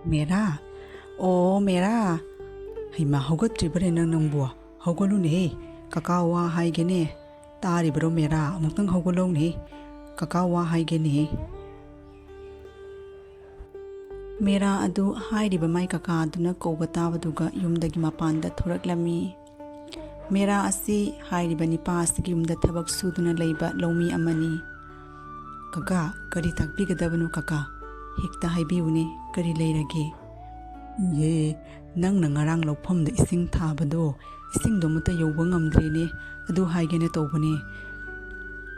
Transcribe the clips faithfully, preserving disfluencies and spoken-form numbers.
ꯃꯦꯔꯥ? ꯑꯣ, ꯃꯦꯔꯥ! ꯍꯩꯃꯥ, ꯍꯧꯒꯠꯇ꯭ꯔꯤꯕꯔꯦ ꯅꯪ, ꯅꯪꯕꯨ? ꯍꯧꯒꯠꯂꯨꯅꯦꯍꯦ, ꯀꯀꯥ ꯋꯥ ꯍꯥꯏꯒꯦꯅꯦ꯫ ꯇꯥꯔꯤꯕꯔꯣ ꯃꯦꯔꯥ? ꯑꯃꯨꯛꯇꯪ ꯍꯧꯒꯠꯂꯧꯅꯦꯍꯦ, ꯀꯀꯥ ꯋꯥ ꯍꯥꯏꯒꯦꯅꯦꯍꯦ꯫ ꯃꯦꯔꯥ ꯑꯗꯨ ꯍꯥꯏꯔꯤꯕ ꯃꯥꯏ ꯀꯀꯥ ꯑꯗꯨꯅ ꯀꯧꯕ ꯇꯥꯕꯗꯨꯒ ꯌꯨꯝꯗꯒꯤ ꯃꯄꯥꯟꯗ ꯊꯣꯔꯛꯂꯝꯃꯤ꯫ ꯃꯦꯔꯥ ꯑꯁꯤ ꯍꯥꯏꯔꯤꯕ ꯅꯤꯄꯥ ꯑꯁꯤꯒꯤ ꯌꯨꯝꯗ ꯊꯕꯛ ꯁꯨꯗꯨꯅ ꯂꯩꯕ ꯂꯧꯃꯤ ꯑꯃꯅꯤ꯫ "ꯀꯀꯥ, ꯀꯔꯤ ꯇꯥꯛꯄꯤꯒꯗꯕꯅꯣ ꯀꯀꯥ? ꯍꯦꯛꯇ ꯍꯥꯏꯕꯤꯌꯨꯅꯦ, ꯀꯔꯤ ꯂꯩꯔꯒꯦ?" "ꯏꯍꯦ, ꯅꯪꯅ ꯉꯔꯥꯡ ꯂꯧꯐꯝꯗ ꯏꯁꯤꯡ ꯊꯥꯕꯗꯣ, ꯏꯁꯤꯡꯗꯣ ꯑꯃꯠꯇ ꯌꯧꯕ ꯉꯝꯗ꯭ꯔꯦꯅꯦ, ꯑꯗꯨ ꯍꯥꯏꯒꯦꯅ ꯇꯧꯕꯅꯦ꯫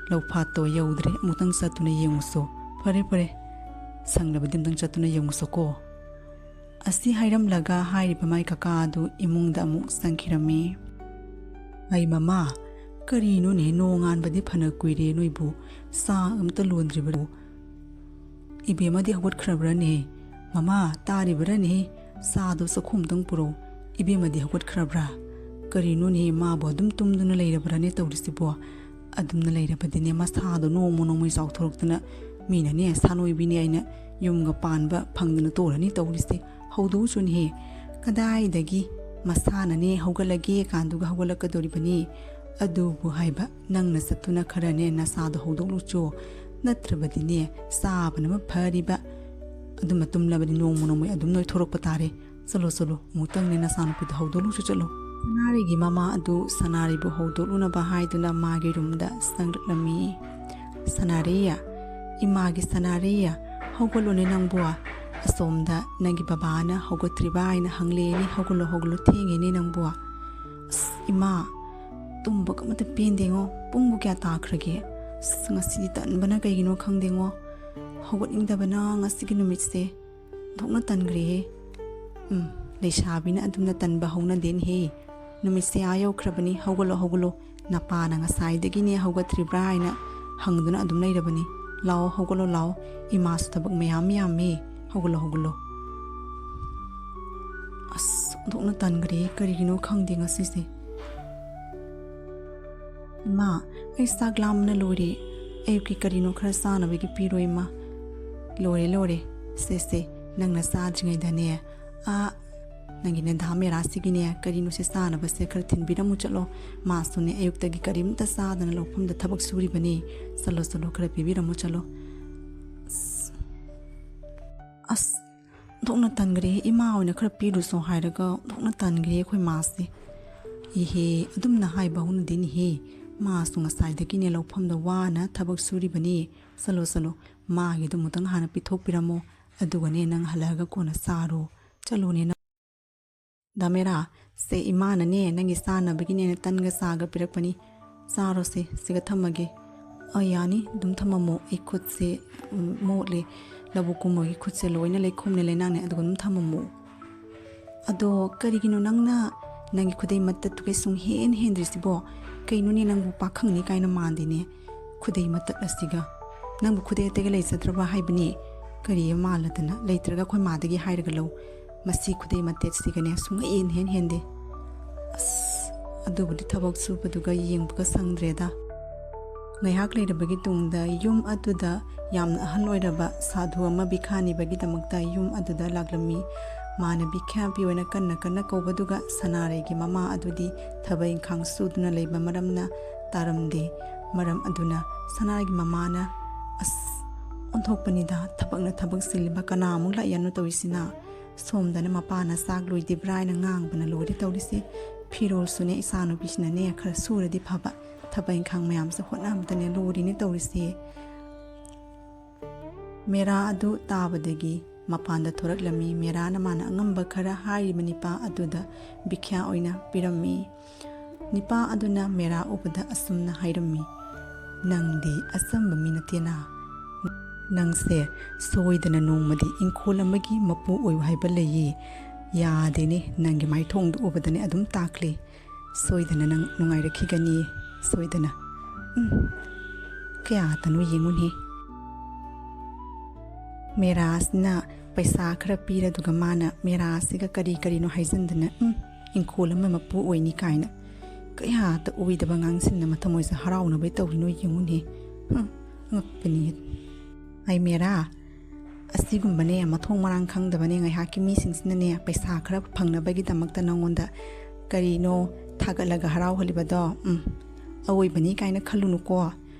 ꯂꯧꯐꯥꯠꯇꯣ ꯌꯧꯗ꯭ꯔꯦ, ꯑꯃꯨꯛꯇꯪ ꯆꯠꯇꯨꯅ ꯌꯦꯡꯉꯨꯁꯣ꯫ ꯐꯔꯦ, ꯐꯔꯦ, ꯁꯪꯂꯕꯗꯤ ꯑꯃꯨꯛꯇꯪ ꯆꯠꯇꯨꯅ ꯌꯦꯡꯉꯨꯁꯣꯀꯣ꯫" ꯑꯁꯤ ꯍꯥꯏꯔꯝꯂꯒ ꯍꯥꯏꯔꯤꯕ ꯃꯥꯏ ꯀꯀꯥ ꯑꯗꯨ ꯏꯃꯨꯡꯗ ꯑꯃꯨꯛ ꯆꯪꯈꯤꯔꯝꯃꯤ꯫ "ꯑꯩ ꯃꯃꯥ, ꯀꯔꯤꯅꯣꯅꯦ, ꯅꯣꯡꯉꯥꯟꯕꯗꯤ ꯐꯅ ꯀꯨꯏꯔꯦ, ꯅꯣꯏꯕꯨ ꯆꯥ ꯑꯝꯇ ꯂꯣꯟꯗ꯭ꯔꯤꯕꯔꯣ? ꯏꯕꯦꯝꯃꯗꯤ ꯍꯧꯒꯠꯈ꯭ꯔꯕ꯭ꯔꯅꯦ? ꯃꯃꯥ, ꯇꯥꯔꯤꯕ꯭ꯔꯅꯦ? ꯆꯥꯗꯣ ꯆꯥꯛꯈꯨꯝꯗꯪ ꯄꯨꯔꯛꯎ꯫ ꯏꯕꯦꯝꯃꯗꯤ ꯍꯧꯒꯠꯈ꯭ꯔꯕ꯭ꯔꯥ? ꯀꯔꯤꯅꯣꯅꯦ, ꯃꯥꯕꯨ ꯑꯗꯨꯝ ꯇꯨꯝꯗꯨꯅ ꯂꯩꯔꯕ꯭ꯔꯥꯅꯦ ꯇꯧꯔꯤꯁꯤꯕꯣ? ꯑꯗꯨꯝꯅ ꯂꯩꯔꯕꯗꯤꯅꯦ, ꯃꯁꯥꯗꯣ ꯅꯣꯡꯃ ꯅꯣꯡꯃꯒꯤ ꯆꯥꯎꯊꯣꯔꯛꯇꯅ, ꯃꯤꯅꯅꯦ ꯁꯥꯅꯣꯏꯕꯤꯅꯦ ꯍꯥꯏꯅ ꯌꯨꯝꯒ ꯄꯥꯟꯕ ꯐꯪꯗꯅ ꯇꯣꯛꯂꯅꯤ ꯇꯧꯔꯤꯁꯦ꯫ ꯍꯧꯗꯣꯛꯎꯆꯣꯅꯦꯍꯦ꯫ ꯀꯗꯥꯏꯗꯒꯤ ꯃꯁꯥꯅꯅꯦ ꯍꯧꯒꯠꯂꯒꯦ ꯀꯥꯟꯗꯨꯒ ꯍꯧꯒꯠꯂꯛꯀꯗꯧꯔꯤꯕꯅꯤ꯫ ꯑꯗꯨꯕꯨ ꯍꯥꯏꯕ, ꯅꯪꯅ ꯆꯠꯇꯨꯅ ꯈꯔꯅꯦ ꯅꯁꯥꯗꯣ ꯍꯧꯗꯣꯛꯂꯨꯆꯣ꯫ ꯅꯠꯇ꯭ꯔꯕꯗꯤꯅꯦ, ꯆꯥꯕꯅ ꯑꯃ ꯐꯔꯤꯕ, ꯑꯗꯨꯝ ꯇꯨꯝꯂꯕꯗꯤ ꯅꯣꯡꯃ ꯅꯣꯡꯃꯒꯤ ꯑꯗꯨꯝ ꯅꯣꯏꯊꯣꯔꯛꯄ ꯇꯥꯔꯦ꯫ ꯆꯠꯂꯣ, ꯆꯠꯂꯣ, ꯑꯃꯨꯛꯇꯪꯅꯦ ꯅꯆꯥꯅꯨꯄꯤꯗꯣ ꯍꯧꯗꯣꯛꯂꯨꯆꯣ, ꯆꯠꯂꯣ꯫" ꯁꯅꯥꯔꯩꯒꯤ ꯃꯃꯥ ꯑꯗꯨ ꯁꯅꯥꯔꯩꯕꯨ ꯍꯧꯗꯣꯛꯂꯨꯅꯕ ꯍꯥꯏꯗꯨꯅ ꯃꯥꯒꯤ ꯔꯨꯝꯗ ꯆꯪꯂꯛꯂꯝꯃꯤ꯫ "ꯁꯅꯥꯔꯩ, ꯏꯃꯥꯒꯤ ꯁꯅꯥꯔꯩ, ꯍꯧꯒꯠꯂꯣꯅꯦ ꯅꯪꯕꯨ꯫ ꯑꯁꯣꯝꯗ ꯅꯪꯒꯤ ꯕꯕꯥꯅ ꯍꯧꯒꯠꯇ꯭ꯔꯤꯕ ꯍꯥꯏꯅ ꯍꯪꯂꯦꯅꯦ, ꯍꯧꯒꯠꯂꯣ, ꯍꯧꯒꯠꯂꯣ, ꯊꯦꯡꯉꯦꯅꯦ ꯅꯪꯕꯨ꯫" "ꯑꯁ, ꯏꯃꯥ, ꯇꯨꯝꯕꯒ ꯑꯃꯠꯇ ꯄꯦꯟꯗꯦꯉꯣ, ꯄꯨꯡꯕꯨ ꯀꯌꯥ ꯇꯥꯈ꯭ꯔꯒꯦ? ꯑꯁ, ꯉꯁꯤꯗꯤ ꯇꯟꯕꯅ ꯀꯩꯒꯤꯅꯣ ꯈꯪꯗꯦꯉꯣ, ꯍꯧꯒꯠꯅꯤꯡꯗꯕꯅ ꯉꯁꯤꯒꯤ ꯅꯨꯃꯤꯠꯁꯦ ꯊꯣꯛꯅ ꯇꯟꯈ꯭ꯔꯦꯍꯦ꯫" "ꯎꯝ, ꯂꯩꯁꯥꯕꯤꯅ ꯑꯗꯨꯝꯅ ꯇꯟꯕ ꯍꯧꯅꯗꯦꯅꯦꯍꯦ꯫ ꯅꯨꯃꯤꯠꯁꯦ ꯑꯥ ꯌꯧꯈ꯭ꯔꯕꯅꯤ, ꯍꯧꯒꯠꯂꯣ, ꯍꯧꯒꯠꯂꯣ꯫ ꯅꯄꯥꯅ ꯉꯁꯥꯏꯗꯒꯤꯅꯦ ꯍꯧꯒꯠꯇ꯭ꯔꯤꯕ꯭ꯔꯥ ꯍꯥꯏꯅ ꯍꯪꯗꯨꯅ ꯑꯗꯨꯝ ꯂꯩꯔꯕꯅꯤ꯫ ꯂꯥꯛꯑꯣ, ꯍꯧꯒꯠꯂꯣ, ꯂꯥꯛꯑꯣ꯫ ꯏꯃꯥꯁꯨ ꯊꯕꯛ ꯃꯌꯥꯝ ꯌꯥꯝꯃꯤ꯫ ꯍꯧꯒꯠꯂꯣ, ꯍꯧꯒꯠꯂꯣ꯫" ꯑꯁ, ꯑꯣꯟꯊꯣꯛꯅ ꯇꯟꯈ꯭ꯔꯦ꯫ ꯀꯔꯤꯒꯤꯅꯣ ꯈꯪꯗꯦ ꯉꯁꯤꯁꯦ꯫ "ꯏꯃꯥ, ꯑꯩ ꯆꯥꯛ ꯂꯥꯝꯕꯅ ꯂꯣꯏꯔꯦ꯫ ꯑꯌꯨꯛꯀꯤ ꯀꯔꯤꯅꯣ ꯈꯔ ꯆꯥꯅꯕꯒꯤ ꯄꯤꯔꯣ, ꯏꯃꯥ꯫" "ꯂꯣꯏꯔꯦ, ꯂꯣꯏꯔꯦ꯫ ꯁꯦ, ꯁꯦ, ꯅꯪꯅ ꯆꯥꯗ꯭ꯔꯤꯉꯩꯗꯅꯦ, ꯑꯥ, ꯅꯪꯒꯤ ꯅꯦꯟꯗꯥ ꯃꯦꯔꯥꯁꯤꯒꯤꯅꯦ, ꯀꯔꯤꯅꯣꯁꯦ ꯆꯥꯅꯕꯁꯦ ꯈꯔ ꯊꯤꯟꯕꯤꯔꯝꯃꯨ ꯆꯠꯂꯣ꯫ ꯃꯥꯁꯨꯅꯦ ꯑꯌꯨꯛꯇꯒꯤ ꯀꯔꯤꯝꯇ ꯆꯥꯗꯅ ꯂꯧꯐꯝꯗ ꯊꯕꯛ ꯁꯨꯔꯤꯕꯅꯤ꯫ ꯆꯠꯂꯣ, ꯆꯠꯂꯣ, ꯈꯔ ꯄꯤꯕꯤꯔꯝꯃꯨ ꯆꯠꯂꯣ꯫ ꯑꯁ, ꯑꯁ, ꯑꯣꯟꯊꯣꯛꯅ ꯇꯟꯈ꯭ꯔꯦ꯫ ꯏꯃꯥ ꯑꯣꯏꯅ ꯈꯔ ꯄꯤꯔꯨꯁꯣ ꯍꯥꯏꯔꯒ ꯑꯣꯟꯊꯣꯛꯅ ꯇꯟꯈ꯭ꯔꯦ ꯑꯩꯈꯣꯏ ꯃꯥꯁꯦ꯫ ꯏꯍꯦ, ꯑꯗꯨꯝꯅ ꯍꯥꯏꯕ ꯍꯧꯅꯗꯦꯅꯦꯍꯦ꯫ ꯃꯥꯁꯨ ꯉꯁꯥꯏꯗꯒꯤꯅꯦ ꯂꯧꯐꯝꯗ ꯋꯥꯅ ꯊꯕꯛ ꯁꯨꯔꯤꯕꯅꯤ꯫ ꯆꯠꯂꯣ, ꯆꯠꯂꯣ, ꯃꯥꯒꯤꯗꯣ ꯑꯃꯨꯛꯇꯪ ꯍꯥꯟꯅ ꯄꯤꯊꯣꯛꯄꯤꯔꯝꯃꯣ, ꯑꯗꯨꯒꯅꯦ ꯅꯪ ꯍꯜꯂꯛꯑꯒ ꯀꯣꯟꯅ ꯆꯥꯔꯣ꯫ ꯆꯠꯂꯣꯅꯦ ꯅꯪ꯫ ꯗꯥ ꯃꯦꯔꯥ, ꯁꯦ ꯏꯃꯥꯅꯅꯦ ꯅꯪꯒꯤ ꯆꯥꯅꯕꯒꯤꯅꯦꯅ ꯇꯟꯒ ꯆꯥꯒ ꯄꯤꯔꯛꯄꯅꯤ꯫ ꯆꯥꯔꯣꯁꯦ, ꯁꯤꯒ ꯊꯝꯃꯒꯦ꯫ ꯑ, ꯌꯥꯅꯤ, ꯑꯗꯨꯝ ꯊꯝꯃꯝꯃꯣ꯫ ꯑꯩ ꯈꯨꯠꯁꯦ, ꯎꯝ, ꯃꯣꯠꯂꯦ꯫ ꯂꯧꯕꯨꯛ ꯀꯨꯝꯕꯒꯤ ꯈꯨꯠꯁꯦ ꯂꯣꯏꯅ ꯂꯩꯈꯣꯝꯅꯦ ꯂꯩꯅꯥꯡꯅꯦ, ꯑꯗꯨꯒ ꯑꯗꯨꯝ ꯊꯝꯃꯝꯃꯣ꯫ ꯑꯗꯣ ꯀꯔꯤꯒꯤꯅꯣ ꯅꯪꯅ ꯅꯪꯒꯤ ꯈꯨꯗꯩ ꯃꯇꯠꯇꯨꯒꯩ ꯁꯨꯡ ꯍꯦꯟ ꯍꯦꯟꯗ꯭ꯔꯤꯁꯤꯕꯣ? ꯀꯩꯅꯣꯅꯦ, ꯅꯪꯕꯨ ꯄꯥꯈꯪꯅꯤ ꯀꯥꯏꯅ ꯃꯥꯟꯗꯦꯅꯦ꯫ ꯈꯨꯗꯩ ꯃꯇꯠ ꯑꯁꯤꯒ ꯅꯪꯕꯨ ꯈꯨꯗꯩ ꯑꯇꯩꯒ ꯂꯩꯖꯗ꯭ꯔꯕ ꯍꯥꯏꯕꯅꯤ? ꯀꯔꯤ ꯃꯥꯜꯂꯗꯅ ꯂꯩꯇ꯭ꯔꯒ ꯑꯩꯈꯣꯏ ꯃꯥꯗꯒꯤ ꯍꯥꯏꯔꯒ ꯂꯧ꯫ ꯃꯁꯤ ꯈꯨꯗꯩ ꯃꯇꯦꯠꯁꯤꯒꯅꯦ ꯁꯨꯡꯍꯦꯟ ꯍꯦꯟ ꯍꯦꯟꯗꯦ꯫ ꯑꯁ, ꯑꯗꯨꯕꯨꯗꯤ ꯊꯕꯛ ꯁꯨꯕꯗꯨꯒ ꯌꯦꯡꯕꯒ ꯁꯪꯗ꯭ꯔꯦꯗ꯫ ꯉꯥꯏꯍꯥꯛ ꯂꯩꯔꯕꯒꯤ ꯇꯨꯡꯗ ꯌꯨꯝ ꯑꯗꯨꯗ ꯌꯥꯝꯅ ꯑꯍꯜ ꯑꯣꯏꯔꯕ ꯁꯥꯙꯨ ꯑꯃ ꯚꯤꯈꯥ ꯅꯤꯕꯒꯤꯗꯃꯛꯇ ꯌꯨꯝ ꯑꯗꯨꯗ ꯂꯥꯛꯂꯝꯃꯤ꯫ ꯃꯥꯅ ꯚꯤꯈ꯭ꯌꯥ ꯄꯤꯌꯣꯅ ꯀꯟꯅ ꯀꯟꯅ ꯀꯧꯕꯗꯨꯒ ꯁꯅꯥꯔꯩꯒꯤ ꯃꯃꯥ ꯑꯗꯨꯗꯤ ꯊꯕꯛ ꯏꯪꯈꯥꯡ ꯁꯨꯗꯨꯅ ꯂꯩꯕ ꯃꯔꯝꯅ ꯇꯥꯔꯝꯗꯦ꯫ ꯃꯔꯝ ꯑꯗꯨꯅ ꯁꯅꯥꯔꯩꯒꯤ ꯃꯃꯥꯅ, "ꯑꯁ, ꯑꯣꯟꯊꯣꯛꯄꯅꯤꯗ, ꯊꯕꯛꯅ ꯊꯕꯛ ꯆꯤꯜꯂꯤꯕ, ꯀꯅꯥꯃꯨꯛ ꯂꯥꯛꯏꯅꯣ ꯇꯧꯔꯤꯁꯤꯅ?" ꯁꯣꯝꯗꯅ ꯃꯄꯥꯅ ꯆꯥꯛ ꯂꯣꯏꯗ꯭ꯔꯤꯕ꯭ꯔꯥ ꯍꯥꯏꯅ ꯉꯥꯡꯕꯅ ꯂꯣꯏꯔꯦ ꯇꯧꯔꯤꯁꯦ꯫ ꯐꯤꯔꯣꯜꯁꯨꯅꯦ ꯏꯆꯥꯅꯨꯄꯤꯁꯤꯅꯅꯦ ꯈꯔ ꯁꯨꯔꯗꯤ ꯐꯕ, ꯊꯕꯛ ꯏꯪꯈꯥꯡ ꯃꯌꯥꯝꯁꯦ ꯍꯣꯠꯅꯕꯗꯅꯦ ꯂꯣꯏꯔꯤꯅꯦ ꯇꯧꯔꯤꯁꯦ꯫ ꯃꯦꯔꯥ ꯑꯗꯨ ꯇꯥꯕꯗꯒꯤ ꯃꯄꯥꯟꯗ ꯊꯣꯔꯛꯂꯝꯃꯤ꯫ ꯃꯦꯔꯥꯅ ꯃꯥꯅ ꯑꯉꯝꯕ ꯈꯔ ꯍꯥꯏꯔꯤꯕ ꯅꯤꯄꯥ ꯑꯗꯨꯗ ꯚꯤꯈ꯭ꯌꯥ ꯑꯣꯏꯅ ꯄꯤꯔꯝꯃꯤ꯫ ꯅꯤꯄꯥ ꯑꯗꯨꯅ ꯃꯦꯔꯥ ꯎꯕꯗ ꯑꯁꯨꯝꯅ ꯍꯥꯏꯔꯝꯃꯤ, "ꯅꯪꯗꯤ ꯑꯆꯝꯕ ꯃꯤ ꯅꯠꯇꯦꯅ꯫ ꯅꯪꯁꯦ ꯁꯣꯏꯗꯅ ꯅꯣꯡꯃꯗꯤ ꯏꯪꯈꯣꯜ ꯑꯃꯒꯤ ꯃꯄꯨ ꯑꯣꯏꯌꯨ ꯍꯥꯏꯕ ꯂꯩꯌꯦ꯫ ꯌꯥꯗꯦꯅꯦ, ꯅꯪꯒꯤ ꯃꯥꯏꯊꯣꯡꯗꯨ ꯎꯕꯗꯅꯦ ꯑꯗꯨꯝ ꯇꯥꯛꯂꯦ꯫ ꯁꯣꯏꯗꯅ ꯅꯪ ꯅꯨꯡꯉꯥꯏꯔꯛꯈꯤꯒꯅꯤ, ꯁꯣꯏꯗꯅ꯫" ꯎꯝ, ꯀꯌꯥꯗꯅꯣ ꯌꯦꯡꯉꯨꯅꯦ꯫ ꯃꯦꯔꯥꯁꯤꯅ ꯄꯩꯁꯥ ꯈꯔ ꯄꯤꯔꯗꯨꯒ ꯃꯥꯅ ꯃꯦꯔꯥꯁꯤꯒ ꯀꯔꯤ ꯀꯔꯤꯅꯣ ꯍꯥꯏꯖꯤꯟꯗꯅ, ꯎꯝ, ꯏꯪꯈꯣꯜ ꯑꯃ ꯃꯄꯨ ꯑꯣꯏꯅꯤ ꯀꯥꯏꯅ ꯀꯌꯥꯗ ꯑꯣꯏꯗꯕ ꯉꯥꯡꯁꯤꯟꯅ ꯃꯊꯃꯣꯏꯁꯦ ꯍꯔꯥꯎꯅꯕꯩ ꯇꯧꯔꯤꯅꯣ ꯌꯦꯡꯉꯨꯅꯦ꯫ ꯍꯝ, ꯑꯉꯛꯄꯅꯤ꯫ ꯑꯩ ꯃꯦꯔꯥ, ꯑꯁꯤꯒꯨꯝꯕꯅꯦ, ꯃꯊꯣꯡ ꯃꯔꯥꯡ ꯈꯪꯗꯕꯅꯦ ꯉꯥꯏꯍꯥꯛꯀꯤ ꯃꯤꯁꯤꯡꯁꯤꯅꯅꯦ, ꯄꯩꯁꯥ ꯈꯔ ꯐꯪꯅꯕꯒꯤꯗꯃꯛꯇ ꯅꯪꯉꯣꯟꯗ ꯀꯔꯤꯅꯣ ꯊꯥꯒꯠꯂꯒ ꯍꯔꯥꯎꯍꯜꯂꯤꯕꯗꯣ? ꯎꯝ, ꯑꯋꯣꯏꯕꯅꯤ ꯀꯥꯏꯅ ꯈꯜꯂꯨꯅꯨꯀꯣ꯫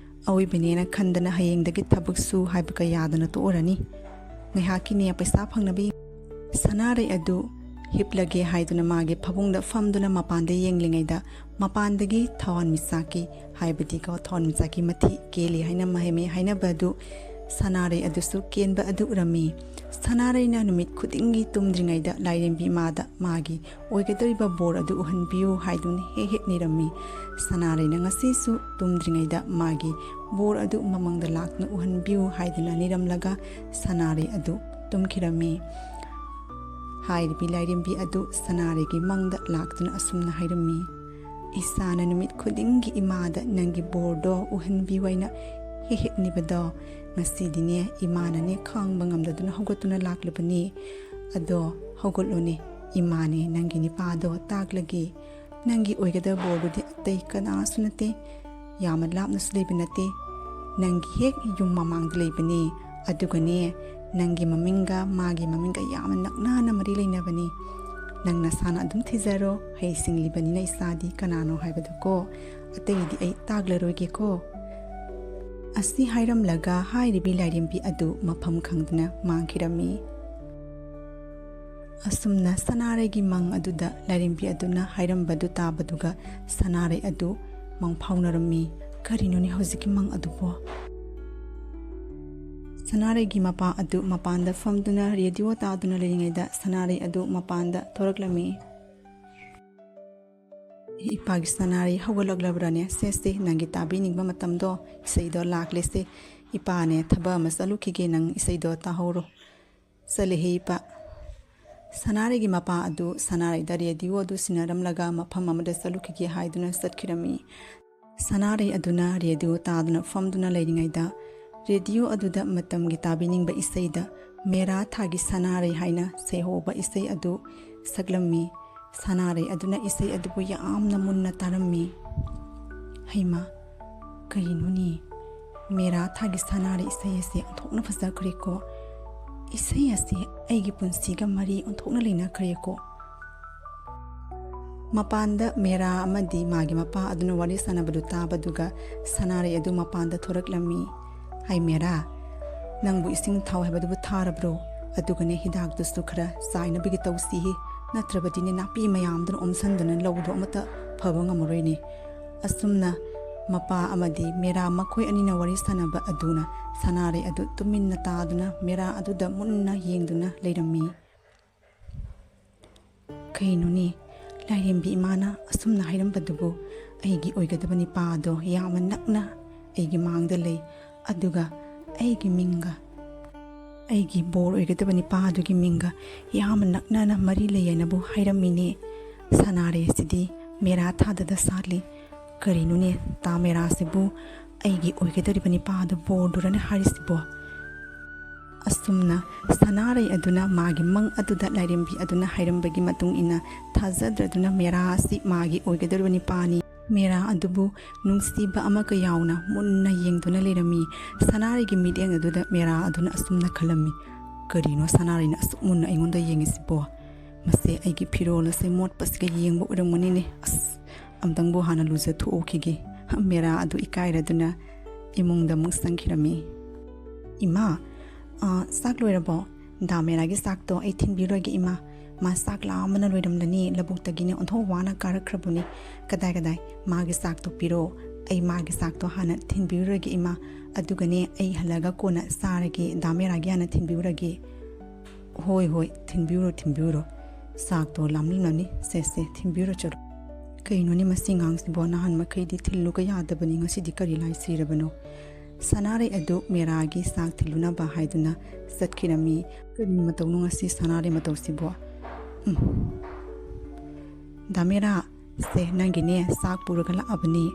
ꯑꯋꯣꯏꯕꯅꯦꯅ ꯈꯟꯗꯅ ꯍꯌꯦꯡꯗꯒꯤ ꯊꯕꯛ ꯁꯨ ꯍꯥꯏꯕꯒ ꯌꯥꯗꯅ ꯇꯣꯛꯑꯔꯅꯤ꯫ ꯉꯥꯏꯍꯥꯛꯀꯤꯅꯦ ꯄꯩꯁꯥ ꯐꯪꯅꯕ ꯌꯦꯡ-, ꯁꯅꯥꯔꯩ ꯑꯗꯨ ꯍꯤꯞꯂꯒꯦ ꯍꯥꯏꯗꯨꯅ ꯃꯥꯒꯤ ꯐꯃꯨꯡꯗ ꯐꯝꯗꯨꯅ ꯃꯄꯥꯟꯗ ꯌꯦꯡꯂꯤꯉꯩꯗ, ꯃꯄꯥꯟꯗꯒꯤ ꯊꯋꯥꯟꯃꯤꯆꯥꯛꯀꯤ, ꯍꯥꯏꯕꯗꯤꯀꯣ, ꯊꯋꯥꯟꯃꯤꯆꯥꯛꯀꯤ ꯃꯊꯤ ꯀꯦꯜꯂꯤ ꯍꯥꯏꯅ ꯃꯍꯩ ꯍꯥꯏꯅꯕ ꯑꯗꯨ ꯁꯅꯥꯔꯩ ꯑꯗꯨꯁꯨ ꯀꯦꯟꯕ ꯑꯗꯨ ꯎꯔꯝꯃꯤ꯫ ꯁꯅꯥꯔꯩꯅ ꯅꯨꯃꯤꯠ ꯈꯨꯗꯤꯡꯒꯤ ꯇꯨꯝꯗ꯭ꯔꯤꯉꯩꯗ ꯂꯥꯏꯔꯦꯝꯕꯤ ꯏꯃꯥꯗ ꯃꯥꯒꯤ ꯑꯣꯏꯒꯗꯧꯔꯤꯕ ꯕꯣꯔ ꯑꯗꯨ ꯎꯍꯟꯕꯤꯌꯨ ꯍꯥꯏꯗꯨꯅ ꯍꯦꯛ ꯍꯦꯛ ꯅꯤꯔꯝꯃꯤ꯫ ꯁꯅꯥꯔꯩꯅ ꯉꯁꯤꯁꯨ ꯇꯨꯝꯗ꯭ꯔꯤꯉꯩꯗ ꯃꯥꯒꯤ ꯕꯣꯔ ꯑꯗꯨ ꯃꯃꯪꯗ ꯂꯥꯛꯇꯨꯅ ꯎꯍꯟꯕꯤꯌꯨ ꯍꯥꯏꯗꯨꯅ ꯅꯤꯔꯝꯂꯒ ꯁꯅꯥꯔꯩ ꯑꯗꯨ ꯇꯨꯝꯈꯤꯔꯝꯃꯤ꯫ ꯍꯥꯏꯔꯤꯕꯤ ꯂꯥꯏꯔꯦꯝꯕꯤ ꯑꯗꯨ ꯁꯅꯥꯔꯩꯒꯤ ꯃꯪꯗ ꯂꯥꯛꯇꯨꯅ ꯑꯁꯨꯝꯅ ꯍꯥꯏꯔꯝꯃꯤ, "ꯏꯁꯥꯅ ꯅꯨꯃꯤꯠ ꯈꯨꯗꯤꯡꯒꯤ ꯏꯃꯥꯗ ꯅꯪꯒꯤ ꯕꯣꯔꯗꯣ ꯎꯍꯟꯕꯤꯌꯨ ꯍꯥꯏꯅ ꯍꯦꯛ ꯍꯦꯛ ꯅꯤꯕꯗꯣ, ꯉꯁꯤꯗꯤꯅꯦ ꯏꯃꯥꯅꯅꯦ ꯈꯥꯡꯕ ꯉꯝꯗꯗꯨꯅ ꯍꯧꯒꯠꯇꯨꯅ ꯂꯥꯛꯂꯕꯅꯤ꯫ ꯑꯗꯣ ꯍꯧꯒꯠꯂꯨꯅꯦ, ꯏꯃꯥꯅꯦ ꯅꯪꯒꯤ ꯅꯤꯄꯥꯗꯣ ꯇꯥꯛꯂꯒꯦ꯫ ꯅꯪꯒꯤ ꯑꯣꯏꯒꯗꯕ ꯕꯣꯔꯗꯨꯗꯤ ꯑꯇꯩ ꯀꯅꯥꯁꯨ ꯅꯠꯇꯦ, ꯌꯥꯝꯅ ꯂꯥꯞꯅꯁꯨ ꯂꯩꯕ ꯅꯠꯇꯦ, ꯅꯪꯒꯤ ꯍꯦꯛ ꯌꯨꯝ ꯃꯃꯥꯡꯗ ꯂꯩꯕꯅꯦ꯫ ꯑꯗꯨꯒꯅꯦ, ꯅꯪꯒꯤ ꯃꯃꯤꯡꯒ ꯃꯥꯒꯤ ꯃꯃꯤꯡꯒ ꯌꯥꯝꯅ ꯅꯛꯅꯅ ꯃꯔꯤ ꯂꯩꯅꯕꯅꯤ꯫ ꯅꯪ ꯅꯁꯥꯅ ꯑꯗꯨꯝ ꯊꯤꯖꯔꯣ, ꯍꯩꯁꯤꯡꯂꯤꯕꯅꯤꯅ ꯏꯆꯥꯗꯤ ꯀꯅꯥꯅꯣ ꯍꯥꯏꯕꯗꯨꯀꯣ꯫ ꯑꯇꯩꯗꯤ ꯑꯩ ꯇꯥꯛꯂꯔꯣꯏꯒꯦꯀꯣ"꯫ ꯑꯁꯤ ꯍꯥꯏꯔꯝꯂꯒ ꯍꯥꯏꯔꯤꯕꯤ ꯂꯥꯏꯔꯦꯝꯕꯤ ꯑꯗꯨ ꯃꯐꯝ ꯈꯪꯗꯅ ꯃꯥꯡꯈꯤꯔꯝꯃꯤ꯫ ꯑꯁꯨꯝꯅ ꯁꯅꯥꯔꯩꯒꯤ ꯃꯪ ꯑꯗꯨꯗ ꯂꯥꯏꯔꯦꯝꯕꯤ ꯑꯗꯨꯅ ꯍꯥꯏꯔꯝꯕꯗꯨ ꯇꯥꯕꯗꯨꯒ ꯁꯅꯥꯔꯩ ꯑꯗꯨ ꯃꯪꯐꯥꯎꯅꯔꯝꯃꯤ꯫ "ꯀꯔꯤꯅꯣꯅꯦ ꯍꯧꯖꯤꯛꯀꯤ ꯃꯪ ꯑꯗꯨꯕꯣ?" ꯁꯅꯥꯔꯩꯒꯤ ꯃꯄꯥ ꯑꯗꯨ ꯃꯄꯥꯟꯗ ꯐꯝꯗꯨꯅ ꯔꯦꯗꯤꯑꯣ ꯇꯥꯗꯨꯅ ꯂꯩꯔꯤꯉꯩꯗ ꯁꯅꯥꯔꯩ ꯑꯗꯨ ꯃꯄꯥꯟꯗ ꯊꯣꯔꯛꯂꯝꯃꯤ꯫ "ꯏꯄꯥꯒꯤ ꯁꯅꯥꯔꯩ, ꯍꯧꯒꯠꯂꯛꯂꯕ꯭ꯔꯥꯅꯦ? ꯁꯦ, ꯁꯦ, ꯅꯪꯒꯤ ꯇꯥꯕꯤꯅꯤꯡꯕ ꯃꯇꯝꯗꯣ, ꯏꯁꯩꯗꯣ ꯂꯥꯛꯂꯦꯁꯦ꯫ ꯏꯄꯥꯅꯦ ꯊꯕꯛ ꯑꯃ ꯆꯠꯂꯨꯈꯤꯒꯦ, ꯅꯪ ꯏꯁꯩꯗꯣ ꯇꯥꯍꯧꯔꯣ"꯫ ꯆꯠꯂꯦꯍꯦ ꯏꯄꯥ꯫ ꯁꯅꯥꯔꯩꯒꯤ ꯃꯄꯥ ꯑꯗꯨ ꯁꯅꯥꯔꯩꯗ ꯔꯦꯗꯤꯑꯣ ꯑꯗꯨ ꯁꯤꯟꯅꯔꯝꯂꯒ ꯃꯐꯝ ꯑꯃꯗ ꯆꯠꯂꯨꯈꯤꯒꯦ ꯍꯥꯏꯗꯨꯅ ꯆꯠꯈꯤꯔꯝꯃꯤ꯫ ꯁꯅꯥꯔꯩ ꯑꯗꯨꯅ ꯔꯦꯗꯤꯑꯣ ꯇꯥꯗꯨꯅ ꯐꯝꯗꯨꯅ ꯂꯩꯔꯤꯉꯩꯗ, ꯔꯦꯗꯤꯑꯣ ꯑꯗꯨꯗ ꯃꯇꯝꯒꯤ ꯇꯥꯕꯤꯅꯤꯡꯕ ꯏꯁꯩꯗ "ꯃꯦꯔꯥ ꯊꯥꯒꯤ ꯁꯅꯥꯔꯩ" ꯍꯥꯏꯅ ꯁꯩꯍꯧꯕ ꯏꯁꯩ ꯑꯗꯨ ꯁꯛꯂꯝꯃꯤ꯫ ꯁꯅꯥꯔꯩ ꯑꯗꯨꯅ ꯏꯁꯩ ꯑꯗꯨꯕꯨ ꯌꯥꯝꯅ ꯃꯨꯟꯅ ꯇꯥꯔꯝꯃꯤ꯫ "ꯍꯩꯃꯥ, ꯀꯔꯤꯅꯣꯅꯦ? ꯃꯦꯔꯥ ꯊꯥꯒꯤ ꯁꯅꯥꯔꯩ ꯏꯁꯩ ꯑꯁꯤ ꯑꯣꯟꯊꯣꯛꯅ ꯐꯖꯈ꯭ꯔꯦꯀꯣ"꯫ ꯏꯁꯩ ꯑꯁꯤ ꯑꯩꯒꯤ ꯄꯨꯟꯁꯤꯒ ꯃꯔꯤ ꯑꯣꯟꯊꯣꯛꯅ ꯂꯩꯅꯈ꯭ꯔꯦꯀꯣ꯫ ꯃꯄꯥꯟꯗ ꯃꯦꯔꯥ ꯑꯃꯗꯤ ꯃꯥꯒꯤ ꯃꯄꯥ ꯑꯗꯨꯅ ꯋꯥꯔꯤ ꯁꯥꯟꯅꯕꯗꯨ ꯇꯥꯕꯗꯨꯒ ꯁꯅꯥꯔꯩ ꯑꯗꯨ ꯃꯄꯥꯟꯗ ꯊꯣꯔꯛꯂꯝꯃꯤ꯫ "ꯍꯥꯏ ꯃꯦꯔꯥ, ꯅꯪꯕꯨ ꯏꯁꯤꯡ ꯊꯥꯎ ꯍꯥꯏꯕꯗꯨꯕꯨ ꯊꯥꯔꯕ꯭ꯔꯣ? ꯑꯗꯨꯒꯅꯦ ꯍꯤꯗꯥꯛꯇꯨꯁꯨ ꯈꯔ ꯆꯥꯏꯅꯕꯒꯤ ꯇꯧꯁꯤꯍꯦ, ꯅꯠꯇ꯭ꯔꯕꯗꯤꯅꯦ ꯅꯥꯄꯤ ꯃꯌꯥꯝꯗꯨꯅ ꯑꯣꯝꯁꯟꯗꯅ ꯂꯧꯗꯣ ꯑꯃꯠꯇ ꯐꯕ ꯉꯝꯃꯔꯣꯏꯅꯦ"꯫ ꯑꯁꯨꯝꯅ ꯃꯄꯥ ꯑꯃꯗꯤ ꯃꯦꯔꯥ ꯃꯈꯣꯏ ꯑꯅꯤꯅ ꯋꯥꯔꯤ ꯁꯥꯟꯅꯕ ꯑꯗꯨꯅ ꯁꯅꯥꯔꯩ ꯑꯗꯨ ꯇꯨꯃꯤꯟꯅ ꯇꯥꯗꯨꯅ ꯃꯦꯔꯥ ꯑꯗꯨꯗ ꯃꯨꯟꯅ ꯌꯦꯡꯗꯨꯅ ꯂꯩꯔꯝꯃꯤ꯫ "ꯀꯩꯅꯣꯅꯦ, ꯂꯥꯏꯔꯦꯝꯕꯤ ꯏꯃꯥꯅ ꯑꯁꯨꯝꯅ ꯍꯥꯏꯔꯝꯕꯗꯨꯕꯨ? ꯑꯩꯒꯤ ꯑꯣꯏꯒꯗꯕ ꯅꯤꯄꯥ ꯑꯗꯣ ꯌꯥꯝꯅ ꯅꯛꯅ ꯑꯩꯒꯤ ꯃꯥꯡꯗ ꯂꯩ, ꯑꯗꯨꯒ ꯑꯩꯒꯤ ꯃꯤꯡꯒ, ꯑꯩꯒꯤ ꯕꯣꯔ ꯑꯣꯏꯒꯗꯕ ꯅꯤꯄꯥ ꯑꯗꯨꯒꯤ ꯃꯤꯡꯒ ꯌꯥꯝꯅ ꯅꯛꯅꯅ ꯃꯔꯤ ꯂꯩ ꯍꯥꯏꯅꯕꯨ ꯍꯥꯏꯔꯝꯃꯤꯅꯦ"꯫ ꯁꯅꯥꯔꯩ ꯑꯁꯤꯗꯤ ꯃꯦꯔꯥ ꯊꯥꯗꯗ ꯁꯥꯠꯂꯤ꯫ "ꯀꯔꯤꯅꯣꯅꯦ, ꯇꯥ ꯃꯦꯔꯥꯁꯤꯕꯨ ꯑꯩꯒꯤ ꯑꯣꯏꯒꯗꯧꯔꯤꯕ ꯅꯤꯄꯥ ꯑꯗꯨ ꯕꯣꯔꯗꯨꯔꯅꯦ ꯍꯥꯏꯔꯤꯁꯤꯕꯣ?" ꯑꯁꯨꯝꯅ ꯁꯅꯥꯔꯩ ꯑꯗꯨꯅ ꯃꯥꯒꯤ ꯃꯪ ꯑꯗꯨꯗ ꯂꯥꯏꯔꯦꯝꯕꯤ ꯑꯗꯨꯅ ꯍꯥꯏꯔꯝꯕꯒꯤ ꯃꯇꯨꯡ ꯏꯟꯅ ꯊꯥꯖꯗ꯭ꯔꯗꯨꯅ ꯃꯦꯔꯥ ꯑꯁꯤ ꯃꯥꯒꯤ ꯑꯣꯏꯒꯗꯧꯔꯤꯕ ꯅꯤꯄꯥꯅꯤ꯫ ꯃꯦꯔꯥ ꯑꯗꯨꯕꯨ ꯅꯨꯡꯁꯤꯕ ꯑꯃꯒ ꯌꯥꯎꯅ ꯃꯨꯟꯅ ꯌꯦꯡꯗꯨꯅ ꯂꯩꯔꯝꯃꯤ꯫ ꯁꯅꯥꯔꯩꯒꯤ ꯃꯤꯠꯌꯦꯡ ꯑꯗꯨꯗ ꯃꯦꯔꯥ ꯑꯗꯨꯅ ꯑꯁꯨꯝꯅ ꯈꯜꯂꯝꯃꯤ, "ꯀꯔꯤꯅꯣ ꯁꯅꯥꯔꯩꯅ ꯑꯁꯨꯛ ꯃꯨꯟꯅ ꯑꯩꯉꯣꯟꯗ ꯌꯦꯡꯉꯤꯁꯤꯕꯣ? ꯃꯁꯦ ꯑꯩꯒꯤ ꯐꯤꯔꯣꯜ ꯑꯁꯦ ꯃꯣꯠꯄꯁꯤꯒ ꯌꯦꯡꯕ ꯑꯣꯏꯔꯝꯒꯅꯤꯅꯦ꯫ ꯑꯁ, ꯑꯝꯇꯪꯕꯨ ꯍꯥꯟꯅ ꯂꯨꯖꯊꯣꯛꯎꯈꯤꯒꯦ"꯫ ꯃꯦꯔꯥ ꯑꯗꯨ ꯏꯀꯥꯏꯔꯗꯨꯅ ꯏꯃꯨꯡꯗ ꯑꯃꯨꯛ ꯆꯪꯈꯤꯔꯝꯃꯤ꯫ "ꯏꯃꯥ, ꯑ, ꯆꯥꯛ ꯂꯣꯏꯔꯕꯣ? ꯗꯥ ꯃꯦꯔꯥꯒꯤ ꯆꯥꯛꯇꯣ ꯑꯩ ꯊꯤꯟꯕꯤꯔꯣꯏꯒꯦ ꯏꯃꯥ꯫ ꯃꯥ ꯆꯥꯛ ꯂꯥꯝꯕꯅ ꯂꯣꯏꯔꯝꯂꯅꯤ, ꯂꯧꯕꯨꯛꯇꯒꯤꯅꯦ ꯑꯣꯟꯊꯣꯛ ꯋꯥꯅ ꯀꯥꯔꯛꯈ꯭ꯔꯕꯅꯤ꯫ ꯀꯗꯥꯏ ꯀꯗꯥꯏ? ꯃꯥꯒꯤ ꯆꯥꯛꯇꯣ ꯄꯤꯔꯣ, ꯑꯩ ꯃꯥꯒꯤ ꯆꯥꯛꯇꯣ ꯍꯥꯟꯅ ꯊꯤꯟꯕꯤꯔꯨꯔꯒꯦ ꯏꯃꯥ꯫ ꯑꯗꯨꯒꯅꯦ ꯑꯩ ꯍꯜꯂꯒ ꯀꯣꯟꯅ ꯆꯥꯔꯒꯦ, ꯗꯥ ꯃꯦꯔꯥꯒꯤ ꯍꯥꯟꯅ ꯊꯤꯟꯕꯤꯔꯨꯔꯒꯦ"꯫ "ꯍꯣꯏ ꯍꯣꯏ, ꯊꯤꯟꯕꯤꯔꯨꯔꯣ ꯊꯤꯟꯕꯤꯔꯨꯔꯣ, ꯆꯥꯛꯇꯣ ꯂꯥꯝꯂꯝꯂꯅꯤ꯫ ꯁꯦ ꯁꯦ, ꯊꯤꯟꯕꯤꯔꯨꯔꯣ ꯆꯠꯂꯣ"꯫ "ꯀꯩꯅꯣꯅꯦ ꯃꯁꯤ ꯑꯉꯥꯡꯁꯤꯕꯣ, ꯅꯍꯥꯟ ꯃꯈꯩꯗꯤ ꯊꯤꯜꯂꯨꯒ ꯌꯥꯗꯕꯅꯤ, ꯉꯁꯤꯗꯤ ꯀꯔꯤ ꯂꯥꯏ ꯁꯤꯔꯕꯅꯣ?" ꯁꯅꯥꯔꯩ ꯑꯗꯨ ꯃꯦꯔꯥꯒꯤ ꯆꯥꯛ ꯊꯤꯜꯂꯨꯅꯕ ꯍꯥꯏꯗꯨꯅ ꯆꯠꯈꯤꯔꯝꯃꯤ꯫ "ꯀꯔꯤ ꯃꯇꯧꯅꯣ ꯉꯁꯤ ꯁꯅꯥꯔꯩ ꯃꯇꯧꯁꯤꯕꯣ? ꯎꯝ꯫ ꯗꯥ ꯃꯦꯔꯥ, ꯁꯦ, ꯅꯪꯒꯤꯅꯦ ꯆꯥꯛ ꯄꯨꯔꯒ ꯂꯥꯛꯑꯕꯅꯤ꯫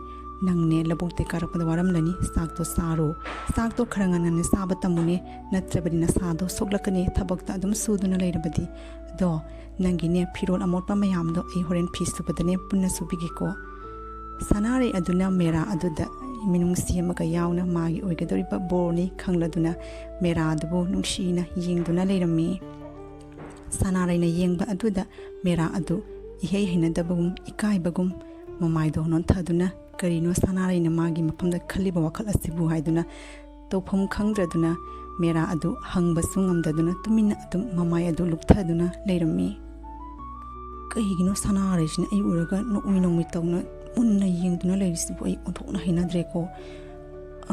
ꯅꯪꯅꯦ ꯂꯧꯕꯨꯛꯇꯩ ꯀꯥꯔꯛꯄꯗ ꯋꯥꯔꯝꯂꯅꯤ, ꯆꯥꯛꯇꯣ ꯆꯥꯔꯣ꯫ ꯆꯥꯛꯇꯣ ꯈꯔ ꯉꯟꯅ ꯉꯟꯅ ꯆꯥꯕ ꯇꯝꯃꯨꯅꯦ, ꯅꯠꯇ꯭ꯔꯕꯗꯤ ꯅꯁꯥꯗꯣ ꯁꯣꯛꯂꯛꯀꯅꯤ ꯊꯕꯛꯇ ꯑꯗꯨꯝ ꯁꯨꯗꯨꯅ ꯂꯩꯔꯕꯗꯤ꯫ ꯑꯗꯣ ꯅꯪꯒꯤꯅꯦ ꯐꯤꯔꯣꯜ ꯑꯃꯣꯠꯄ ꯃꯌꯥꯝꯗꯣ ꯑꯩ ꯍꯣꯔꯦꯟ ꯐꯤ ꯁꯨꯕꯗꯅꯦ ꯄꯨꯟꯅ ꯁꯨꯕꯤꯒꯦꯀꯣ"꯫ ꯁꯅꯥꯔꯩ ꯑꯗꯨꯅ ꯃꯦꯔꯥ ꯑꯗꯨꯗ ꯃꯤꯅꯨꯡꯁꯤ ꯑꯃꯒ ꯌꯥꯎꯅ ꯃꯥꯒꯤ ꯑꯣꯏꯒꯗꯧꯔꯤꯕ ꯕꯣꯔꯅꯤ ꯈꯪꯂꯗꯨꯅ ꯃꯦꯔꯥ ꯑꯗꯨꯕꯨ ꯅꯨꯡꯁꯤꯅ ꯌꯦꯡꯗꯨꯅ ꯂꯩꯔꯝꯃꯤ꯫ ꯁꯅꯥꯔꯩꯅ ꯌꯦꯡꯕ ꯑꯗꯨꯗ ꯃꯦꯔꯥ ꯑꯗꯨ ꯏꯍꯩ ꯍꯩꯅꯗꯕꯒꯨꯝ ꯏꯀꯥꯏꯕꯒꯨꯝ ꯃꯃꯥꯏꯗꯣ ꯅꯣꯟꯊꯗꯨꯅ, "ꯀꯔꯤꯅꯣ ꯁꯅꯥꯔꯩꯅ ꯃꯥꯒꯤ ꯃꯐꯝꯗ ꯈꯜꯂꯤꯕ ꯋꯥꯈꯜ ꯑꯁꯤꯕꯨ?" ꯍꯥꯏꯗꯨꯅ ꯇꯧꯐꯝ ꯈꯪꯗ꯭ꯔꯗꯨꯅ ꯃꯦꯔꯥ ꯑꯗꯨ ꯍꯪꯕꯁꯨ ꯉꯝꯗꯗꯨꯅ ꯇꯨꯃꯤꯟꯅ ꯑꯗꯨꯝ ꯃꯃꯥꯏ ꯑꯗꯨ ꯂꯨꯞꯊꯗꯨꯅ ꯂꯩꯔꯝꯃꯤ꯫ "ꯀꯩꯒꯤꯅꯣ ꯁꯅꯥꯔꯩꯁꯤꯅ ꯑꯩ ꯎꯔꯒ ꯅꯣꯛꯃꯤ ꯅꯣꯛꯃꯤ ꯇꯧꯅ ꯃꯨꯟꯅ ꯌꯦꯡꯗꯨꯅ ꯂꯩꯔꯤꯁꯤꯕꯨ? ꯑꯩ ꯑꯣꯟꯊꯣꯛꯅ ꯍꯩꯅꯗ꯭ꯔꯦꯀꯣ꯫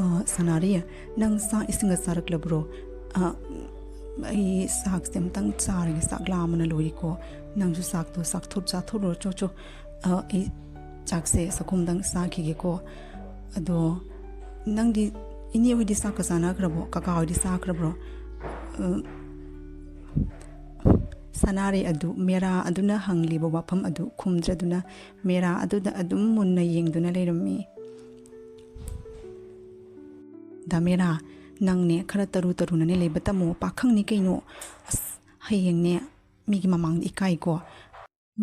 ꯑ, ꯁꯅꯥꯔꯩ, ꯅꯪ ꯆꯥꯛ ꯏꯁꯤꯡꯒ ꯆꯥꯔꯛꯂꯕ꯭ꯔꯣ? ꯑ, ꯑꯩ ꯆꯥꯛꯁꯦ ꯑꯝꯇꯪ ꯆꯥꯔꯒꯦ, ꯆꯥꯛ ꯂꯥꯝꯕꯅ ꯂꯣꯏꯔꯦꯀꯣ꯫ ꯅꯪꯁꯨ ꯆꯥꯛꯇꯣ ꯆꯥꯛꯊꯣꯛ-, ꯆꯥꯊꯣꯛꯂꯨꯔꯣ, ꯆꯣ, ꯆꯣ꯫ ꯑ, ꯑꯩ ꯆꯥꯛꯁꯦ ꯆꯥꯛꯈꯨꯝꯗꯪ ꯆꯥꯈꯤꯒꯦꯀꯣ꯫ ꯑꯗꯣ ꯅꯪꯗꯤ, ꯏꯅꯦ ꯍꯣꯏꯗꯤ ꯆꯥꯛꯀ ꯆꯥꯅꯈ꯭ꯔꯕꯣ? ꯀꯀꯥ ꯍꯣꯏꯗꯤ ꯆꯥꯈ꯭ꯔꯕ꯭ꯔꯣ?" ꯑ, ꯁꯅꯥꯔꯩ ꯑꯗꯨ ꯃꯦꯔꯥ ꯑꯗꯨꯅ ꯍꯪꯂꯤꯕ ꯋꯥꯐꯝ ꯑꯗꯨ ꯈꯨꯝꯗ꯭ꯔꯗꯨꯅ ꯃꯦꯔꯥ ꯑꯗꯨꯗ ꯑꯗꯨꯝ ꯃꯨꯟꯅ ꯌꯦꯡꯗꯨꯅ ꯂꯩꯔꯝꯃꯤ꯫ "ꯗꯥ ꯃꯦꯔꯥ, ꯅꯪꯅꯦ ꯈꯔ ꯇꯔꯨ ꯇꯔꯨꯅꯅꯦ ꯂꯩꯕ ꯇꯝꯃꯣ, ꯄꯥꯈꯪꯅꯤ ꯀꯩꯅꯣ꯫ ꯑꯁ, ꯍꯌꯦꯡꯅꯦ ꯃꯤꯒꯤ ꯃꯃꯥꯡꯗ ꯏꯀꯥꯏꯀꯣ꯫"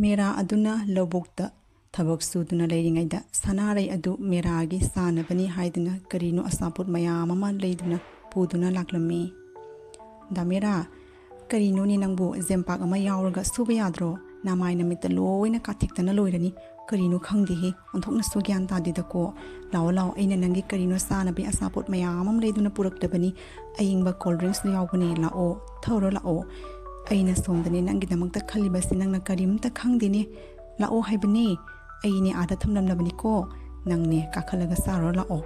ꯃꯦꯔꯥ ꯑꯗꯨꯅ ꯂꯧꯕꯨꯛꯇ ꯊꯕꯛ ꯁꯨꯗꯨꯅ ꯂꯩꯔꯤꯉꯩꯗ ꯁꯅꯥꯔꯩ ꯑꯗꯨ ꯃꯦꯔꯥꯒꯤ ꯆꯥꯅꯕꯅꯤ ꯍꯥꯏꯗꯨꯅ ꯀꯔꯤꯅꯣ ꯑꯆꯥꯄꯣꯠ ꯃꯌꯥꯝ ꯑꯃ ꯂꯩꯗꯨꯅ ꯄꯨꯗꯨꯅ ꯂꯥꯛꯂꯝꯃꯤ꯫ "ꯗꯥ ꯃꯦꯔꯥ, ꯀꯔꯤꯅꯣꯅꯦ ꯅꯪꯕꯨ? ꯖꯦꯝꯄꯥꯛ ꯑꯃ ꯌꯥꯎꯔꯒ ꯁꯨꯕ ꯌꯥꯗ꯭ꯔꯣ? ꯅꯃꯥꯏ ꯅꯃꯤꯠꯇ ꯂꯣꯏꯅ ꯀꯥꯊꯤꯛꯇꯅ ꯂꯣꯏꯔꯅꯤ꯫ ꯀꯔꯤꯅꯣ ꯈꯪꯗꯦꯍꯦ, ꯑꯣꯟꯊꯣꯛꯅꯁꯨ ꯒ꯭ꯌꯥꯟ ꯇꯥꯗꯦꯗꯀꯣ꯫ ꯂꯥꯛꯑꯣ, ꯂꯥꯛꯑꯣ, ꯑꯩꯅ ꯅꯪꯒꯤ ꯀꯔꯤꯅꯣ ꯆꯥꯅꯕꯒꯤ ꯑꯆꯥꯄꯣꯠ ꯃꯌꯥꯝ ꯑꯃ ꯂꯩꯗꯨꯅ ꯄꯨꯔꯛꯂꯕꯅꯤ꯫ ꯑꯏꯪꯕ cold drinksꯁꯨ ꯌꯥꯎꯕꯅꯦ, ꯂꯥꯛꯑꯣ, ꯊꯛꯎꯔꯣ ꯂꯥꯛꯑꯣ꯫ ꯑꯩꯅ ꯁꯣꯝꯗꯅꯦ ꯅꯪꯒꯤꯗꯃꯛꯇ ꯈꯜꯂꯤꯕꯁꯤ ꯅꯪꯅ ꯀꯔꯤꯝꯇ ꯈꯪꯗꯦꯅꯦ꯫ ꯂꯥꯛꯑꯣ ꯍꯥꯏꯕꯅꯦ, ꯑꯩꯅꯦ ꯑꯥꯗ ꯊꯝꯂꯝꯂꯕꯅꯤꯀꯣ, ꯅꯪꯅꯦ ꯀꯥꯈꯠꯂꯒ ꯆꯥꯔꯣ ꯂꯥꯛꯑꯣ꯫"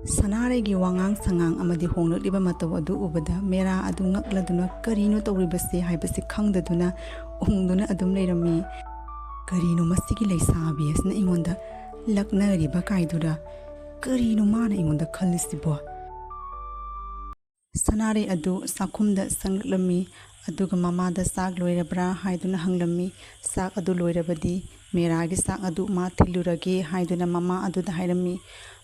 ꯁꯅꯥꯔꯩꯒꯤ ꯋꯥꯉꯥꯡ ꯁꯉꯥꯡ ꯑꯃꯗꯤ ꯍꯣꯡꯂꯛꯂꯤꯕ ꯃꯇꯧ ꯑꯗꯨ ꯎꯕꯗ ꯃꯦꯔꯥ ꯑꯗꯨ ꯉꯛꯂꯗꯨꯅ ꯀꯔꯤꯅꯣ ꯇꯧꯔꯤꯕꯁꯦ ꯍꯥꯏꯕꯁꯤ ꯈꯪꯗꯗꯨꯅ ꯎꯪꯗꯨꯅ ꯑꯗꯨꯝ ꯂꯩꯔꯝꯃꯤ꯫ "ꯀꯔꯤꯅꯣ ꯃꯁꯤꯒꯤ ꯂꯩꯁꯥꯕꯤ ꯑꯁꯤꯅ ꯑꯩꯉꯣꯟꯗ ꯂꯛꯅꯔꯤꯕ ꯀꯥꯏꯗꯨꯔ? ꯀꯔꯤꯅꯣ ꯃꯥꯅ ꯑꯩꯉꯣꯟꯗ ꯈꯜꯂꯤꯁꯤꯕꯣ?" ꯁꯅꯥꯔꯩ ꯑꯗꯨ ꯆꯥꯛꯈꯨꯝꯗ ꯆꯪꯂꯛꯂꯝꯃꯤ, ꯑꯗꯨꯒ ꯃꯃꯥꯗ ꯆꯥꯛ ꯂꯣꯏꯔꯕ꯭ꯔꯥ ꯍꯥꯏꯗꯨꯅ ꯍꯪꯂꯝꯃꯤ꯫ ꯆꯥꯛ ꯑꯗꯨ ꯂꯣꯏꯔꯕꯗꯤ ꯃꯦꯔꯥꯒꯤ ꯆꯥꯛ ꯑꯗꯨ ꯃꯥ ꯊꯤꯜꯂꯨꯔꯒꯦ ꯍꯥꯏꯗꯨꯅ ꯃꯃꯥ ꯑꯗꯨꯗ ꯍꯥꯏꯔꯝꯃꯤ꯫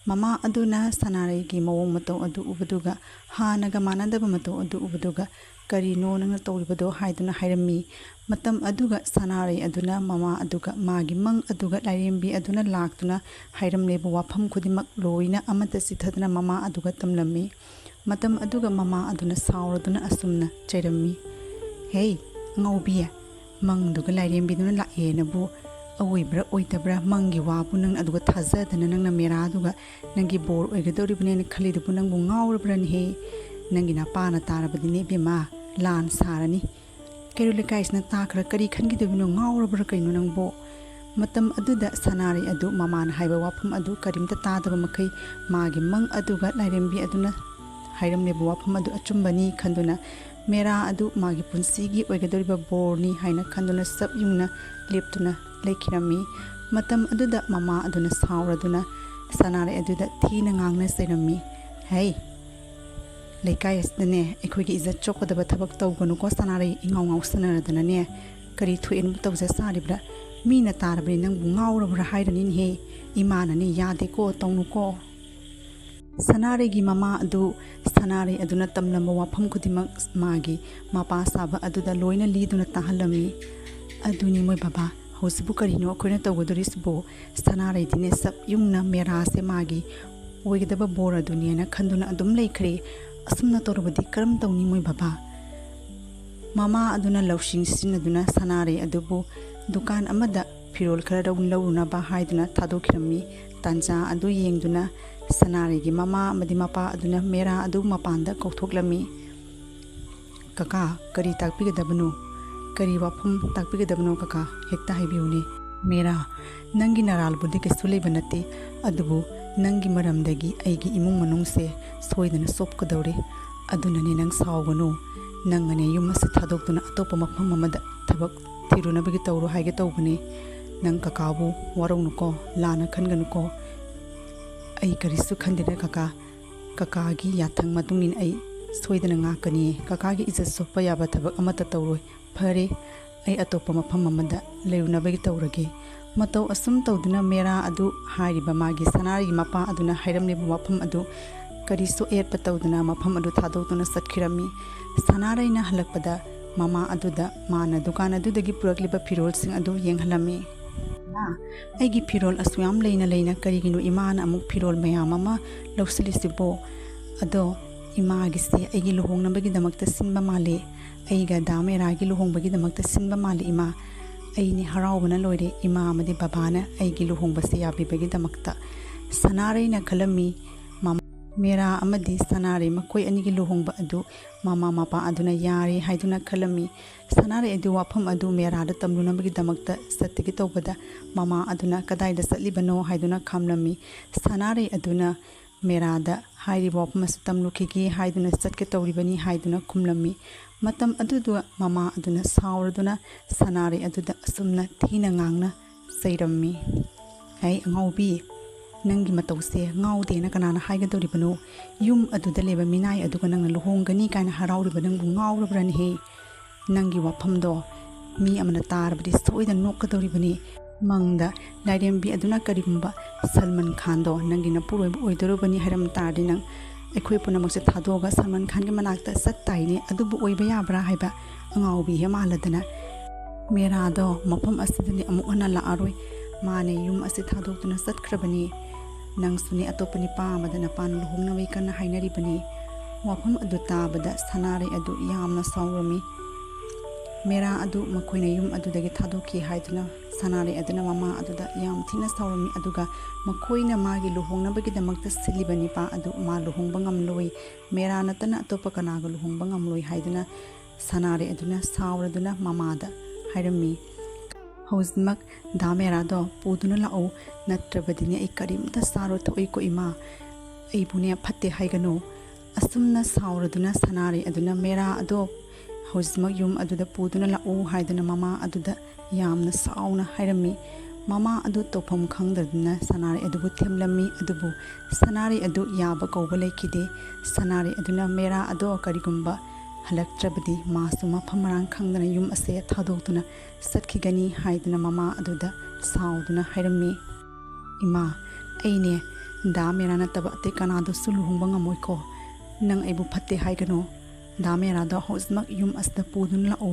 ꯃꯃꯥ ꯑꯗꯨꯅ ꯁꯅꯥꯔꯩꯒꯤ ꯃꯑꯣꯡ ꯃꯇꯧ ꯑꯗꯨ ꯎꯕꯗꯨꯒ, ꯍꯥꯟꯅꯒ ꯃꯥꯟꯅꯗꯕ ꯃꯇꯧ ꯑꯗꯨ ꯎꯕꯗꯨꯒ, "ꯀꯔꯤꯅꯣ ꯅꯪꯅ ꯇꯧꯔꯤꯕꯗꯣ?" ꯍꯥꯏꯗꯨꯅ ꯍꯥꯏꯔꯝꯃꯤ꯫ ꯃꯇꯝ ꯑꯗꯨꯒ ꯁꯅꯥꯔꯩ ꯑꯗꯨꯅ ꯃꯃꯥ ꯑꯗꯨꯒ ꯃꯥꯒꯤ ꯃꯪ ꯑꯗꯨꯒ ꯂꯥꯏꯔꯦꯝꯕꯤ ꯑꯗꯨꯅ ꯂꯥꯛꯇꯨꯅ ꯍꯥꯏꯔꯝꯂꯤꯕ ꯋꯥꯐꯝ ꯈꯨꯗꯤꯡꯃꯛ ꯂꯣꯏꯅ ꯑꯃꯠꯇ ꯆꯤꯊꯗꯅ ꯃꯃꯥ ꯑꯗꯨꯒ ꯇꯝꯂꯝꯃꯤ꯫ ꯃꯇꯝ ꯑꯗꯨꯒ ꯃꯃꯥ ꯑꯗꯨꯅ ꯁꯥꯎꯔꯗꯨꯅ ꯑꯁꯨꯝꯅ ꯆꯩꯔꯝꯃꯤ, "ꯍꯦ, ꯑꯉꯥꯎꯕꯤ, ꯃꯪꯗꯨꯒ ꯂꯥꯏꯔꯦꯝꯕꯤꯗꯨꯅ ꯂꯥꯛꯑꯦꯅꯕꯨ ꯑꯣꯏꯕ꯭ꯔꯥ ꯑꯣꯏꯗꯕ꯭ꯔꯥ, ꯃꯪꯒꯤ ꯋꯥꯕꯨ ꯅꯪ ꯑꯗꯨꯒ ꯊꯥꯖꯗꯅ ꯅꯪꯅ ꯃꯦꯔꯥꯗꯨꯒ ꯅꯪꯒꯤ ꯕꯣꯔ ꯑꯣꯏꯒꯗꯧꯔꯤꯕꯅꯦꯅ ꯈꯜꯂꯤꯗꯨꯕꯨ ꯅꯪꯕꯨ ꯉꯥꯎꯔꯕ꯭ꯔꯅꯦꯍꯦ? ꯅꯪꯒꯤ ꯅꯄꯥꯅ ꯇꯥꯔꯕꯗꯤꯅꯦ ꯏꯕꯦꯝꯃ, ꯂꯥꯟ ꯁꯥꯔꯅꯤ꯫ ꯀꯩꯔꯣꯜ ꯂꯩꯀꯥꯏꯁꯤꯅ ꯇꯥꯈ꯭ꯔ ꯀꯔꯤ ꯈꯟꯈꯤꯗꯣꯏꯕꯅꯣ? ꯉꯥꯎꯔꯕ꯭ꯔꯥ ꯀꯩꯅꯣ ꯅꯪꯕꯣ?" ꯃꯇꯝ ꯑꯗꯨꯗ ꯁꯅꯥꯔꯩ ꯑꯗꯨ ꯃꯃꯥꯅ ꯍꯥꯏꯕ ꯋꯥꯐꯝ ꯑꯗꯨ ꯀꯔꯤꯝꯇ ꯇꯥꯗꯕ ꯃꯈꯩ ꯃꯥꯒꯤ ꯃꯪ ꯑꯗꯨꯒ ꯂꯥꯏꯔꯦꯝꯕꯤ ꯑꯗꯨꯅ ꯍꯥꯏꯔꯝꯂꯤꯕ ꯋꯥꯐꯝ ꯑꯗꯨ ꯑꯆꯨꯝꯕꯅꯤ ꯈꯟꯗꯨꯅ ꯃꯦꯔꯥ ꯑꯗꯨ ꯃꯥꯒꯤ ꯄꯨꯟꯁꯤꯒꯤ ꯑꯣꯏꯒꯗꯧꯔꯤꯕ ꯕꯣꯔꯅꯤ ꯍꯥꯏꯅ ꯈꯟꯗꯨꯅ ꯆꯞ ꯌꯨꯡꯅ ꯂꯦꯞꯇꯨꯅ ꯂꯩꯈꯤꯔꯝꯃꯤ꯫ ꯃꯇꯝ ꯑꯗꯨꯗ ꯃꯃꯥ ꯑꯗꯨꯅ ꯁꯥꯎꯔꯗꯨꯅ ꯁꯅꯥꯔꯩ ꯑꯗꯨꯗ ꯊꯤꯅ ꯉꯥꯡꯅ ꯆꯩꯔꯝꯃꯤ, "ꯍꯩ, ꯂꯩꯀꯥꯏ ꯑꯁꯤꯗꯅꯦ ꯑꯩꯈꯣꯏꯒꯤ ꯏꯖꯠ ꯆꯣꯛꯀꯗꯕ ꯊꯕꯛ ꯇꯧꯒꯅꯨꯀꯣ ꯁꯅꯥꯔꯩ, ꯏꯉꯥꯎ ꯉꯥꯎꯁꯟꯅꯔꯗꯅꯅꯦ ꯀꯔꯤ ꯊꯣꯛꯑꯦꯅꯕꯨ ꯇꯧꯖ ꯁꯥꯔꯤꯕ꯭ꯔꯥ? ꯃꯤꯅ ꯇꯥꯔꯕꯅꯤ ꯅꯪꯕꯨ ꯉꯥꯎꯔꯕ꯭ꯔꯥ ꯍꯥꯏꯔꯅꯤꯅꯦꯍꯦ꯫ ꯏꯃꯥꯅꯅꯦ ꯌꯥꯗꯦꯀꯣ, ꯇꯧꯅꯨꯀꯣ"꯫ ꯁꯅꯥꯔꯩꯒꯤ ꯃꯃꯥ ꯑꯗꯨ ꯁꯅꯥꯔꯩ ꯑꯗꯨꯅ ꯇꯝꯂꯝꯕ ꯋꯥꯐꯝ ꯈꯨꯗꯤꯡꯃꯛ ꯃꯥꯒꯤ ꯃꯄꯥ ꯁꯥꯕ ꯑꯗꯨꯗ ꯂꯣꯏꯅ ꯂꯤꯗꯨꯅ ꯇꯥꯍꯜꯂꯝꯃꯤ꯫ ꯑꯗꯨꯅꯤ ꯃꯣꯏ ꯕꯕꯥ, ꯍꯧꯖꯤꯛꯄꯨ ꯀꯔꯤꯅꯣ ꯑꯩꯈꯣꯏꯅ ꯇꯧꯒꯗꯧꯔꯤꯁꯤꯕꯨ? ꯁꯅꯥꯔꯩꯗꯤꯅꯦ ꯆꯞ ꯌꯨꯡꯅ ꯃꯦꯔꯥꯁꯦ ꯃꯥꯒꯤ ꯑꯣꯏꯒꯗꯕ ꯕꯣꯔ ꯑꯗꯨꯅꯦꯅ ꯈꯟꯗꯨꯅ ꯑꯗꯨꯝ ꯂꯩꯈ꯭ꯔꯦ꯫ ꯑꯁꯨꯝꯅ ꯇꯧꯔꯕꯗꯤ ꯀꯔꯝ ꯇꯧꯅꯤ ꯃꯣꯏ ꯕꯕꯥ? ꯃꯃꯥ ꯑꯗꯨꯅ ꯂꯧꯁꯤꯡ ꯁꯤꯖꯤꯟꯅꯗꯨꯅ ꯁꯅꯥꯔꯩ ꯑꯗꯨꯕꯨ ꯗꯨꯀꯥꯟ ꯑꯃꯗ ꯐꯤꯔꯣꯜ ꯈꯔ ꯂꯧ-, ꯂꯧꯔꯨꯅꯕ ꯍꯥꯏꯗꯨꯅ ꯊꯥꯗꯣꯛꯈꯤꯔꯝꯃꯤ꯫ ꯇꯥꯟꯖꯥ ꯑꯗꯨ ꯌꯦꯡꯗꯨꯅ ꯁꯅꯥꯔꯩꯒꯤ ꯃꯃꯥ ꯑꯃꯗꯤ ꯃꯄꯥ ꯑꯗꯨꯅ ꯃꯦꯔꯥ ꯑꯗꯨ ꯃꯄꯥꯟꯗ ꯀꯧꯊꯣꯛꯂꯝꯃꯤ꯫ "ꯀꯀꯥ, ꯀꯔꯤ ꯇꯥꯛꯄꯤꯒꯗꯕꯅꯣ? ꯀꯔꯤ ꯋꯥꯐꯝ ꯇꯥꯛꯄꯤꯒꯗꯕꯅꯣ ꯀꯀꯥ? ꯍꯦꯛꯇ ꯍꯥꯏꯕꯤꯌꯨꯅꯦ꯫" "ꯃꯦꯔꯥ, ꯅꯪꯒꯤ ꯅꯔꯥꯜꯕꯨꯗꯤ ꯀꯩꯁꯨ ꯂꯩꯕ ꯅꯠꯇꯦ, ꯑꯗꯨꯕꯨ ꯅꯪꯒꯤ ꯃꯔꯝꯗꯒꯤ ꯑꯩꯒꯤ ꯏꯃꯨꯡ ꯃꯅꯨꯡꯁꯦ ꯁꯣꯏꯗꯅ ꯆꯣꯞꯀꯗꯧꯔꯦ꯫ ꯑꯗꯨꯅꯅꯦ ꯅꯪ ꯁꯥꯎꯒꯅꯨ꯫ ꯅꯪ ꯑꯅꯦ ꯌꯨꯝ ꯑꯁꯤ ꯊꯥꯗꯣꯛꯇꯨꯅ ꯑꯇꯣꯞꯄ ꯃꯐꯝ ꯑꯃꯗ ꯊꯕꯛ ꯊꯤꯔꯨꯅꯕꯒꯤ ꯇꯧꯔꯣ ꯍꯥꯏꯒꯦ ꯇꯧꯕꯅꯦ꯫ ꯅꯪ ꯀꯀꯥꯕꯨ ꯋꯥꯔꯧꯅꯨꯀꯣ, ꯂꯥꯟꯅ ꯈꯟꯒꯅꯨꯀꯣ꯫ ꯑꯩ ꯀꯔꯤꯁꯨ ꯈꯟꯗꯦꯗ ꯀꯀꯥ꯫ ꯀꯀꯥꯒꯤ ꯌꯥꯊꯪ ꯃꯇꯨꯡ ꯏꯟꯅ ꯑꯩ ꯁꯣꯏꯗꯅ ꯉꯥꯛꯀꯅꯤꯌꯦ꯫ ꯀꯀꯥꯒꯤ ꯏꯖꯠ ꯁꯣꯛꯄ ꯌꯥꯕ ꯊꯕꯛ ꯑꯃꯠꯇ ꯇꯧꯔꯣꯏ꯫ ꯐꯔꯦ, ꯑꯩ ꯑꯇꯣꯞꯄ ꯃꯐꯝ ꯑꯃꯗ ꯂꯩꯔꯨꯅꯕꯒꯤ ꯇꯧꯔꯒꯦ꯫" ꯃꯇꯧ ꯑꯁꯨꯝ ꯇꯧꯗꯨꯅ ꯃꯦꯔꯥ ꯑꯗꯨ ꯍꯥꯏꯔꯤꯕ ꯃꯥꯒꯤ ꯁꯅꯥꯔꯩꯒꯤ ꯃꯄꯥ ꯑꯗꯨꯅ ꯍꯥꯏꯔꯝꯂꯤꯕ ꯋꯥꯐꯝ ꯑꯗꯨ ꯀꯔꯤꯁꯨ ꯑꯌꯦꯠꯄ ꯇꯧꯗꯅ ꯃꯐꯝ ꯑꯗꯨ ꯊꯥꯗꯣꯛꯇꯨꯅ ꯆꯠꯈꯤꯔꯝꯃꯤ꯫ ꯁꯅꯥꯔꯩꯅ ꯍꯜꯂꯛꯄꯗ ꯃꯃꯥ ꯑꯗꯨꯗ ꯃꯥꯅ ꯗꯨꯀꯥꯟ ꯑꯗꯨꯗꯒꯤ ꯄꯨꯔꯛꯂꯤꯕ ꯐꯤꯔꯣꯜꯁꯤꯡ ꯑꯗꯨ ꯌꯦꯡꯍꯜꯂꯝꯃꯤ꯫ "ꯏꯃꯥ, ꯑꯩꯒꯤ ꯐꯤꯔꯣꯜ ꯑꯁꯨꯛ ꯌꯥꯝ ꯂꯩꯅ ꯂꯩꯅ ꯀꯔꯤꯒꯤꯅꯣ ꯏꯃꯥꯅ ꯑꯃꯨꯛ ꯐꯤꯔꯣꯜ ꯃꯌꯥꯝ ꯑꯃ ꯂꯧꯁꯤꯜꯂꯤꯁꯤꯕꯣ? ꯑꯗꯣ ꯏꯃꯥꯒꯤꯁꯦ ꯑꯩꯒꯤ ꯂꯨꯍꯣꯡꯅꯕꯒꯤꯗꯃꯛꯇ ꯁꯤꯟꯕ ꯃꯥꯜꯂꯦ꯫ ꯑꯩꯒ ꯗꯥ ꯃꯦꯔꯥꯒꯤ ꯂꯨꯍꯣꯡꯕꯒꯤꯗꯃꯛꯇ ꯁꯤꯟꯕ ꯃꯥꯜꯂꯦ ꯏꯃꯥ꯫ ꯑꯩꯅꯦ ꯍꯔꯥꯎꯕꯅ ꯂꯣꯏꯔꯦ ꯏꯃꯥ ꯑꯃꯗꯤ ꯕꯕꯥꯅ ꯑꯩꯒꯤ ꯂꯨꯍꯣꯡꯕꯁꯦ ꯌꯥꯕꯤꯕꯒꯤꯗꯃꯛꯇ꯫" ꯁꯅꯥꯔꯩꯅ ꯈꯜꯂꯝꯃꯤ, ꯃꯃꯥ ꯃꯦꯔꯥ ꯑꯃꯗꯤ ꯁꯅꯥꯔꯩ ꯃꯈꯣꯏ ꯑꯅꯤꯒꯤ ꯂꯨꯍꯣꯡꯕ ꯑꯗꯨ ꯃꯃꯥ ꯃꯄꯥ ꯑꯗꯨꯅ ꯌꯥꯔꯦ ꯍꯥꯏꯗꯨꯅ ꯈꯜꯂꯝꯃꯤ꯫ ꯁꯅꯥꯔꯩ ꯑꯗꯨ ꯋꯥꯐꯝ ꯑꯗꯨ ꯃꯦꯔꯥꯗ ꯇꯝꯂꯨꯅꯕꯒꯤꯗꯃꯛꯇ ꯆꯠꯇꯒꯦ ꯇꯧꯕꯗ ꯃꯃꯥ ꯑꯗꯨꯅ "ꯀꯗꯥꯏꯗ ꯆꯠꯂꯤꯕꯅꯣ?" ꯍꯥꯏꯗꯨꯅ ꯈꯥꯝꯂꯝꯃꯤ꯫ ꯁꯅꯥꯔꯩ ꯑꯗꯨꯅ ꯃꯦꯔꯥꯗ "ꯍꯥꯏꯔꯤꯕ ꯋꯥꯐꯝ ꯑꯁꯤ ꯇꯝꯂꯨꯈꯤꯒꯦ ꯍꯥꯏꯗꯨꯅ ꯆꯠꯀꯦ ꯇꯧꯔꯤꯕꯅꯤ" ꯍꯥꯏꯗꯨꯅ ꯈꯨꯝꯂꯝꯃꯤ꯫ ꯃꯇꯝ ꯑꯗꯨꯗ ꯃꯃꯥ ꯑꯗꯨꯅ ꯁꯥꯎꯔꯗꯨꯅ ꯁꯅꯥꯔꯩ ꯑꯗꯨꯗ ꯑꯁꯨꯝꯅ ꯊꯤꯅ ꯉꯥꯡꯅ ꯆꯩꯔꯝꯃꯤ, "ꯍꯩ ꯑꯉꯥꯎꯕꯤ, ꯅꯪꯒꯤ ꯃꯇꯧꯁꯦ ꯉꯥꯎꯗꯦꯅ ꯀꯅꯥꯅ ꯍꯥꯏꯒꯗꯧꯔꯤꯕꯅꯣ? ꯌꯨꯝ ꯑꯗꯨꯗ ꯂꯩꯕ ꯃꯤꯅꯥꯏ ꯑꯗꯨꯒ ꯅꯪꯅ ꯂꯨꯍꯣꯡꯒꯅꯤ ꯀꯥꯏꯅ ꯍꯔꯥꯎꯔꯤꯕ ꯅꯪꯕꯨ ꯉꯥꯎꯔꯕ꯭ꯔꯅꯦꯍꯦ? ꯅꯪꯒꯤ ꯋꯥꯐꯝꯗꯣ ꯃꯤ ꯑꯃꯅ ꯇꯥꯔꯕꯗꯤ ꯁꯣꯏꯗꯅ ꯅꯣꯛꯀꯗꯧꯔꯤꯕꯅꯤ꯫ ꯃꯪꯗ ꯂꯥꯏꯔꯦꯝꯕꯤ ꯑꯗꯨꯅ ꯀꯔꯤꯒꯨꯝꯕ ꯁꯜꯃꯥꯟ ꯈꯥꯟꯗꯣ ꯅꯪꯒꯤ ꯅꯄꯨꯔꯣꯏꯕ ꯑꯣꯏꯗꯧꯔꯕꯅꯤ ꯍꯥꯏꯔꯝ ꯇꯥꯔꯗꯤ ꯅꯪ ꯑꯩꯈꯣꯏ ꯄꯨꯝꯅꯃꯛꯁꯦ ꯊꯥꯗꯣꯛꯑꯒ ꯁꯜꯃꯥꯟ ꯈꯥꯟꯒꯤ ꯃꯅꯥꯛꯇ ꯆꯠ ꯇꯥꯏꯅꯦ꯫ ꯑꯗꯨꯕꯨ ꯑꯣꯏꯕ ꯌꯥꯕ꯭ꯔꯥ ꯍꯥꯏꯕ ꯑꯉꯥꯎꯕꯤ ꯍꯦꯛ ꯃꯥꯜꯂꯗꯅ꯫ ꯃꯦꯔꯥꯗꯣ ꯃꯐꯝ ꯑꯁꯤꯗꯗꯤ ꯑꯃꯨꯛ ꯍꯟꯅ ꯂꯥꯛꯑꯔꯣꯏ꯫ ꯃꯥꯅꯦ ꯌꯨꯝ ꯑꯁꯤ ꯊꯥꯗꯣꯛꯇꯨꯅ ꯆꯠꯈ꯭ꯔꯕꯅꯤ꯫ ꯅꯪꯁꯨꯅꯦ ꯑꯇꯣꯞꯄ ꯅꯨꯄꯥ ꯑꯃꯗ ꯅꯄꯥꯅ ꯂꯨꯍꯣꯡꯅꯕꯒꯤ ꯀꯟꯅ ꯍꯥꯏꯅꯔꯤꯕꯅꯤ꯫" ꯋꯥꯐꯝ ꯑꯗꯨ ꯇꯥꯕꯗ ꯁꯅꯥꯔꯩ ꯑꯗꯨ ꯌꯥꯝꯅ ꯁꯥꯎꯔꯝꯃꯤ꯫ ꯃꯦꯔꯥ ꯑꯗꯨ ꯃꯈꯣꯏꯅ ꯌꯨꯝ ꯑꯗꯨꯗꯒꯤ ꯊꯥꯗꯣꯛꯈꯤ ꯍꯥꯏꯗꯨꯅ ꯁꯅꯥꯔꯩ ꯑꯗꯨꯅ ꯃꯃꯥ ꯑꯗꯨꯗ ꯌꯥꯝ ꯊꯤꯅ ꯁꯥꯎꯔꯝꯃꯤ꯫ ꯑꯗꯨꯒ ꯃꯈꯣꯏꯅ ꯃꯥꯒꯤ ꯂꯨꯍꯣꯡꯅꯕꯒꯤꯗꯃꯛꯇ ꯁꯤꯜꯂꯤꯕ ꯅꯨꯄꯥ ꯑꯗꯨ ꯃꯥ ꯂꯨꯍꯣꯡꯕ ꯉꯝꯂꯣꯏ, ꯃꯦꯔꯥ ꯅꯠꯇꯅ ꯑꯇꯣꯞꯄ ꯀꯅꯥꯒ ꯂꯨꯍꯣꯡꯕ ꯉꯝꯂꯣꯏ ꯍꯥꯏꯗꯨꯅ ꯁꯅꯥꯔꯩ ꯑꯗꯨꯅ ꯁꯥꯎꯔꯗꯨꯅ ꯃꯃꯥꯗ ꯍꯥꯏꯔꯝꯃꯤ, "ꯍꯧꯖꯤꯛꯃꯛ ꯗꯥ ꯃꯦꯔꯥꯗꯣ ꯄꯨꯗꯨꯅ ꯂꯥꯛꯎ, ꯅꯠꯇ꯭ꯔꯕꯗꯤꯅꯦ ꯑꯩ ꯀꯔꯤꯝꯇ ꯆꯥꯔꯣꯏ ꯊꯣꯛꯏꯀꯣ ꯏꯃꯥ꯫ ꯑꯩꯕꯨꯅꯦ ꯐꯠꯇꯦ ꯍꯥꯏꯒꯅꯨ꯫" ꯑꯁꯨꯝꯅ ꯁꯥꯎꯔꯗꯨꯅ ꯁꯅꯥꯔꯩ ꯑꯗꯨꯅ ꯃꯦꯔꯥ ꯑꯗꯣ ꯍꯧꯖꯤꯛꯃꯛ ꯌꯨꯝ ꯑꯗꯨꯗ ꯄꯨꯗꯨꯅ ꯂꯥꯛꯎ ꯍꯥꯏꯗꯨꯅ ꯃꯃꯥ ꯑꯗꯨꯗ ꯌꯥꯝꯅ ꯁꯥꯎꯅ ꯍꯥꯏꯔꯝꯃꯤ꯫ ꯃꯃꯥ ꯑꯗꯨ ꯇꯧꯐꯝ ꯈꯪꯗꯗꯨꯅ ꯁꯅꯥꯔꯩ ꯑꯗꯨꯕꯨ ꯊꯦꯝꯂꯝꯃꯤ, ꯑꯗꯨꯕꯨ ꯁꯅꯥꯔꯩ ꯑꯗꯨ ꯌꯥꯕ ꯀꯧꯕ ꯂꯩꯈꯤꯗꯦ꯫ ꯁꯅꯥꯔꯩ ꯑꯗꯨꯅ ꯃꯦꯔꯥ ꯑꯗꯣ ꯀꯔꯤꯒꯨꯝꯕ ꯍꯜꯂꯛꯇ꯭ꯔꯕꯗꯤ ꯃꯥꯁꯨ ꯃꯐꯝ ꯃꯔꯥꯡ ꯈꯪꯗꯅ ꯌꯨꯝ ꯑꯁꯦ ꯊꯥꯗꯣꯛꯇꯨꯅ ꯆꯠꯈꯤꯒꯅꯤ ꯍꯥꯏꯗꯨꯅ ꯃꯃꯥ ꯑꯗꯨꯗ ꯁꯥꯎꯗꯨꯅ ꯍꯥꯏꯔꯝꯃꯤ꯫ "ꯏꯃꯥ, ꯑꯩꯅꯦ "ꯗꯥ ꯃꯦꯔꯥ ꯅꯠꯇꯕ ꯑꯇꯩ ꯀꯅꯥꯗꯁꯨ ꯂꯨꯍꯣꯡꯕ ꯉꯝꯃꯣꯏꯀꯣ꯫ ꯅꯪ ꯑꯩꯕꯨ ꯐꯠꯇꯦ ꯍꯥꯏꯒꯅꯨ꯫ ꯗꯥ ꯃꯦꯔꯥꯗꯣ ꯍꯧꯖꯤꯛꯃꯛ ꯌꯨꯝ ꯑꯁꯤꯗ ꯄꯨꯗꯨꯅ ꯂꯥꯛꯎ꯫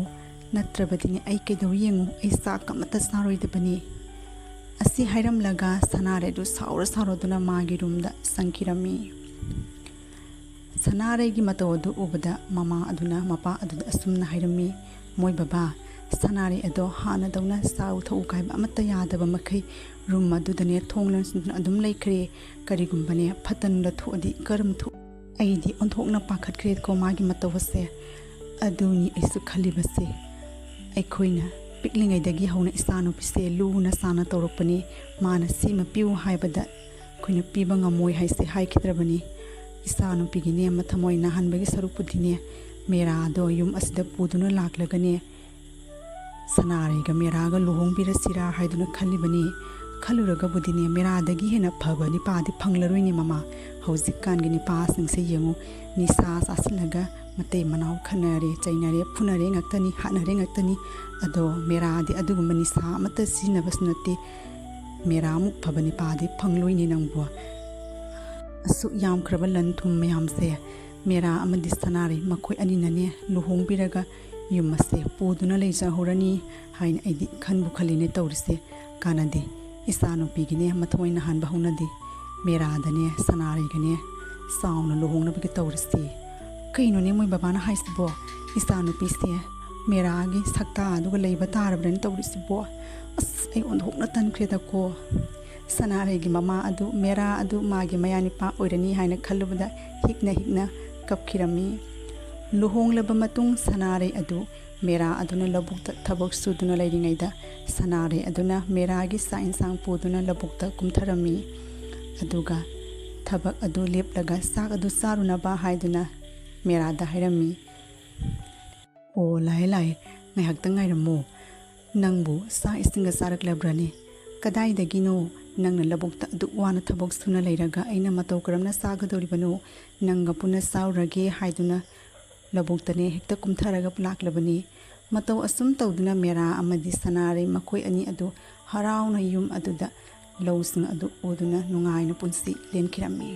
ꯅꯠꯇ꯭ꯔꯕꯗꯤꯅꯦ ꯑꯩ ꯀꯩꯗꯧꯔꯤ ꯌꯦꯡꯉꯨ, ꯑꯩ ꯆꯥꯛ ꯑꯃꯠꯇ ꯆꯥꯔꯣꯏꯗꯕꯅꯤ"꯫ ꯑꯁꯤ ꯍꯥꯏꯔꯝꯂꯒ ꯁꯅꯥꯔꯩꯗꯨ ꯁꯥꯎꯔ ꯁꯥꯎꯔꯗꯨꯅ ꯃꯥꯒꯤ ꯔꯨꯝꯗ ꯆꯪꯈꯤꯔꯝꯃꯤ꯫ ꯁꯅꯥꯔꯩꯒꯤ ꯃꯇꯧ ꯑꯗꯨ ꯎꯕꯗ ꯃꯃꯥ ꯑꯗꯨꯅ ꯃꯄꯥ ꯑꯗꯨꯗ ꯑꯁꯨꯝꯅ ꯍꯥꯏꯔꯝꯃꯤ, "ꯃꯣꯏ ꯕꯕꯥ, ꯁꯅꯥꯔꯩ ꯑꯗꯣ ꯍꯥꯟꯅꯗꯧꯅ ꯆꯥꯎ ꯊꯛꯎ ꯀꯥꯏꯕ ꯑꯃꯠꯇ ꯌꯥꯗꯕ ꯃꯈꯩ ꯔꯨꯝ ꯑꯗꯨꯗꯅꯦ ꯊꯣꯡ ꯂꯣꯟꯁꯤꯟꯗꯨꯅ ꯑꯗꯨꯝ ꯂꯩꯈ꯭ꯔꯦ꯫ ꯀꯔꯤꯒꯨꯝꯕꯅꯦ ꯐꯠꯇꯅꯨꯡꯗ ꯊꯣꯛꯑꯗꯤ ꯀꯔꯝ ꯊꯣꯛ-" ꯑꯩꯗꯤ ꯑꯣꯟꯊꯣꯛꯅ ꯄꯥꯈꯠꯈ꯭ꯔꯦꯀꯣ ꯃꯥꯒꯤ ꯃꯇꯧ ꯑꯁꯦ꯫ ꯑꯗꯨꯅꯤ ꯑꯩꯁꯨ ꯈꯜꯂꯤꯕꯁꯦ꯫ ꯑꯩꯈꯣꯏꯅ ꯄꯤꯛꯂꯤꯉꯩꯗꯒꯤ ꯍꯧꯅ ꯏꯆꯥꯅꯨꯄꯤꯁꯦ ꯂꯨꯅ ꯆꯥꯟꯅ ꯇꯧꯔꯛꯄꯅꯤ꯫ ꯃꯥꯅ ꯁꯤꯃ ꯄꯤꯌꯨ ꯍꯥꯏꯕꯗ ꯑꯩꯈꯣꯏꯅ ꯄꯤꯕ ꯉꯝꯃꯣꯏ ꯍꯥꯏꯁꯦ ꯍꯥꯏꯈꯤꯗ꯭ꯔꯕꯅꯤ꯫ ꯏꯆꯥꯅꯨꯄꯤꯒꯤꯅꯦ ꯃꯊꯃꯣꯏ ꯅꯥꯍꯟꯕꯒꯤ ꯁꯔꯨꯛꯄꯨꯗꯤꯅꯦ, ꯃꯦꯔꯥꯗꯣ ꯌꯨꯝ ꯑꯁꯤꯗ ꯄꯨꯗꯨꯅ ꯂꯥꯛꯂꯒꯅꯦ, ꯁꯅꯥꯔꯩꯒ ꯃꯦꯔꯥꯒ ꯂꯨꯍꯣꯡꯕꯤꯔꯁꯤꯔꯥ ꯍꯥꯏꯗꯨꯅ ꯈꯜꯂꯤꯕꯅꯤ꯫ ꯈꯜꯂꯨꯔꯒꯕꯨꯗꯤꯅꯦ, ꯃꯦꯔꯥꯗꯒꯤ ꯍꯦꯟꯅ ꯐꯕ ꯅꯤꯄꯥꯗꯤ ꯐꯪꯂꯔꯣꯏꯅꯦ ꯃꯃꯥ꯫ ꯍꯧꯖꯤꯛꯀꯥꯟꯒꯤ ꯅꯤꯄꯥꯁꯤꯡꯁꯦ ꯌꯦꯡꯉꯨ, ꯅꯤꯁꯥ ꯆꯥꯁꯤꯜꯂꯒ ꯃꯇꯩ ꯃꯅꯥꯎ ꯈꯠꯅꯔꯦ, ꯆꯩꯅꯔꯦ, ꯐꯨꯅꯔꯦ ꯉꯥꯛꯇꯅꯤ, ꯍꯥꯠꯅꯔꯦ ꯉꯥꯛꯇꯅꯤ꯫ ꯑꯗꯣ ꯃꯦꯔꯥꯗꯤ ꯑꯗꯨꯒꯨꯝꯕ ꯅꯤꯁꯥ ꯑꯃꯠꯇ ꯁꯤꯖꯤꯟꯅꯕꯁꯨ ꯅꯠꯇꯦ꯫ ꯃꯦꯔꯥꯃꯨꯛ ꯐꯕ ꯅꯤꯄꯥꯗꯤ ꯐꯪꯂꯣꯏꯅꯦ ꯅꯪꯕꯨ꯫ ꯑꯁꯨꯛ ꯌꯥꯝꯈ꯭ꯔꯕ ꯂꯟ ꯊꯨꯝ ꯃꯌꯥꯝꯁꯦ ꯃꯦꯔꯥ ꯑꯃꯗꯤ ꯁꯅꯥꯔꯩ ꯃꯈꯣꯏ ꯑꯅꯤꯅꯅꯦ ꯂꯨꯍꯣꯡꯕꯤꯔꯒ ꯌꯨꯝ ꯑꯁꯦ ꯄꯨꯗꯨꯅ ꯂꯩꯖꯍꯧꯔꯅꯤ ꯍꯥꯏꯅ ꯑꯩꯗꯤ ꯈꯟꯕꯨ ꯈꯜꯂꯤꯅꯦ ꯇꯧꯔꯤꯁꯦ꯫ ꯀꯥꯟꯅꯗꯦ, ꯏꯆꯥꯅꯨꯄꯤꯒꯤꯅꯦ ꯃꯊꯃꯣꯏ ꯅꯥꯍꯟꯕ ꯍꯧꯅꯗꯦ꯫ ꯃꯦꯔꯥꯗꯅꯦ ꯁꯅꯥꯔꯩꯒꯅꯦ ꯆꯥꯎꯅ ꯂꯨꯍꯣꯡꯅꯕꯒꯤ ꯇꯧꯔꯁꯤ꯫ ꯀꯩꯅꯣꯅꯦ ꯃꯣꯏ ꯕꯕꯥꯅ ꯍꯥꯏꯁꯤꯕꯣ? ꯏꯆꯥꯅꯨꯄꯤꯁꯦ ꯃꯦꯔꯥꯒꯤ ꯁꯛꯇꯥ ꯑꯗꯨꯒ ꯂꯩꯕ ꯇꯥꯔꯕ꯭ꯔꯅ ꯇꯧꯔꯤꯁꯤꯕꯣ? ꯑꯁ, ꯑꯩ ꯑꯣꯟꯊꯣꯛꯅ ꯇꯟꯈ꯭ꯔꯦꯗꯀꯣ꯫ ꯁꯅꯥꯔꯩꯒꯤ ꯃꯃꯥ ꯑꯗꯨ ꯃꯦꯔꯥ ꯑꯗꯨ ꯃꯥꯒꯤ ꯃꯌꯥꯅꯤꯄꯥ ꯑꯣꯏꯔꯅꯤ ꯍꯥꯏꯅ ꯈꯜꯂꯨꯕꯗ ꯍꯤꯛꯅ ꯍꯤꯛꯅ ꯀꯞꯈꯤꯔꯝꯃꯤ꯫ ꯂꯨꯍꯣꯡꯂꯕ ꯃꯇꯨꯡ ꯁꯅꯥꯔꯩ ꯑꯗꯨ ꯃꯦꯔꯥ ꯑꯗꯨꯅ ꯂꯧꯕꯨꯛꯇ ꯊꯕꯛ ꯁꯨꯗꯨꯅ ꯂꯩꯔꯤꯉꯩꯗ ꯁꯅꯥꯔꯩ ꯑꯗꯨꯅ ꯃꯦꯔꯥꯒꯤ ꯆꯥꯛ ꯏꯟꯁꯥꯡ ꯄꯨꯗꯨꯅ ꯂꯧꯕꯨꯛꯇ ꯀꯨꯝꯊꯔꯝꯃꯤ꯫ ꯑꯗꯨꯒ ꯊꯕꯛ ꯑꯗꯨ ꯂꯦꯞꯂꯒ ꯆꯥꯛ ꯑꯗꯨ ꯆꯥꯔꯨꯅꯕ ꯍꯥꯏꯗꯨꯅ ꯃꯦꯔꯥꯗ ꯍꯥꯏꯔꯝꯃꯤ꯫ "ꯑꯣ, ꯂꯥꯛꯑꯦ, ꯂꯥꯛꯑꯦ, ꯉꯥꯏꯍꯥꯛꯇꯪ ꯉꯥꯏꯔꯝꯃꯣ꯫ ꯅꯪꯕꯨ ꯆꯥꯛ ꯏꯁꯤꯡꯒ ꯆꯥꯔꯛꯂꯕ꯭ꯔꯅꯦ? ꯀꯗꯥꯏꯗꯒꯤꯅꯣ? ꯅꯪꯅ ꯂꯧꯕꯨꯛꯇ ꯑꯗꯨꯛ ꯋꯥꯅ ꯊꯕꯛ ꯁꯨꯅ ꯂꯩꯔꯒ ꯑꯩꯅ ꯃꯇꯧ ꯀꯔꯝꯅ ꯆꯥꯒꯗꯧꯔꯤꯕꯅꯣ? ꯅꯪꯒ ꯄꯨꯟꯅ ꯆꯥꯎꯔꯒꯦ" ꯍꯥꯏꯗꯨꯅ ꯂꯧꯕꯨꯛꯇꯅꯦ ꯍꯦꯛꯇ ꯀꯨꯝꯊꯔꯒ ꯂꯥꯛꯂꯕꯅꯤ꯫ ꯃꯇꯧ ꯑꯁꯨꯝ ꯇꯧꯗꯨꯅ ꯃꯦꯔꯥ ꯑꯃꯗꯤ ꯁꯅꯥꯔꯩ ꯃꯈꯣꯏ ꯑꯅꯤ ꯑꯗꯨ ꯍꯔꯥꯎꯅ ꯌꯨꯝ ꯑꯗꯨꯗ ꯂꯧꯁꯤꯡ ꯑꯗꯨ ꯎꯗꯨꯅ ꯅꯨꯡꯉꯥꯏꯅ ꯄꯨꯟꯁꯤ ꯂꯦꯟꯈꯤꯔꯝꯃꯤ꯫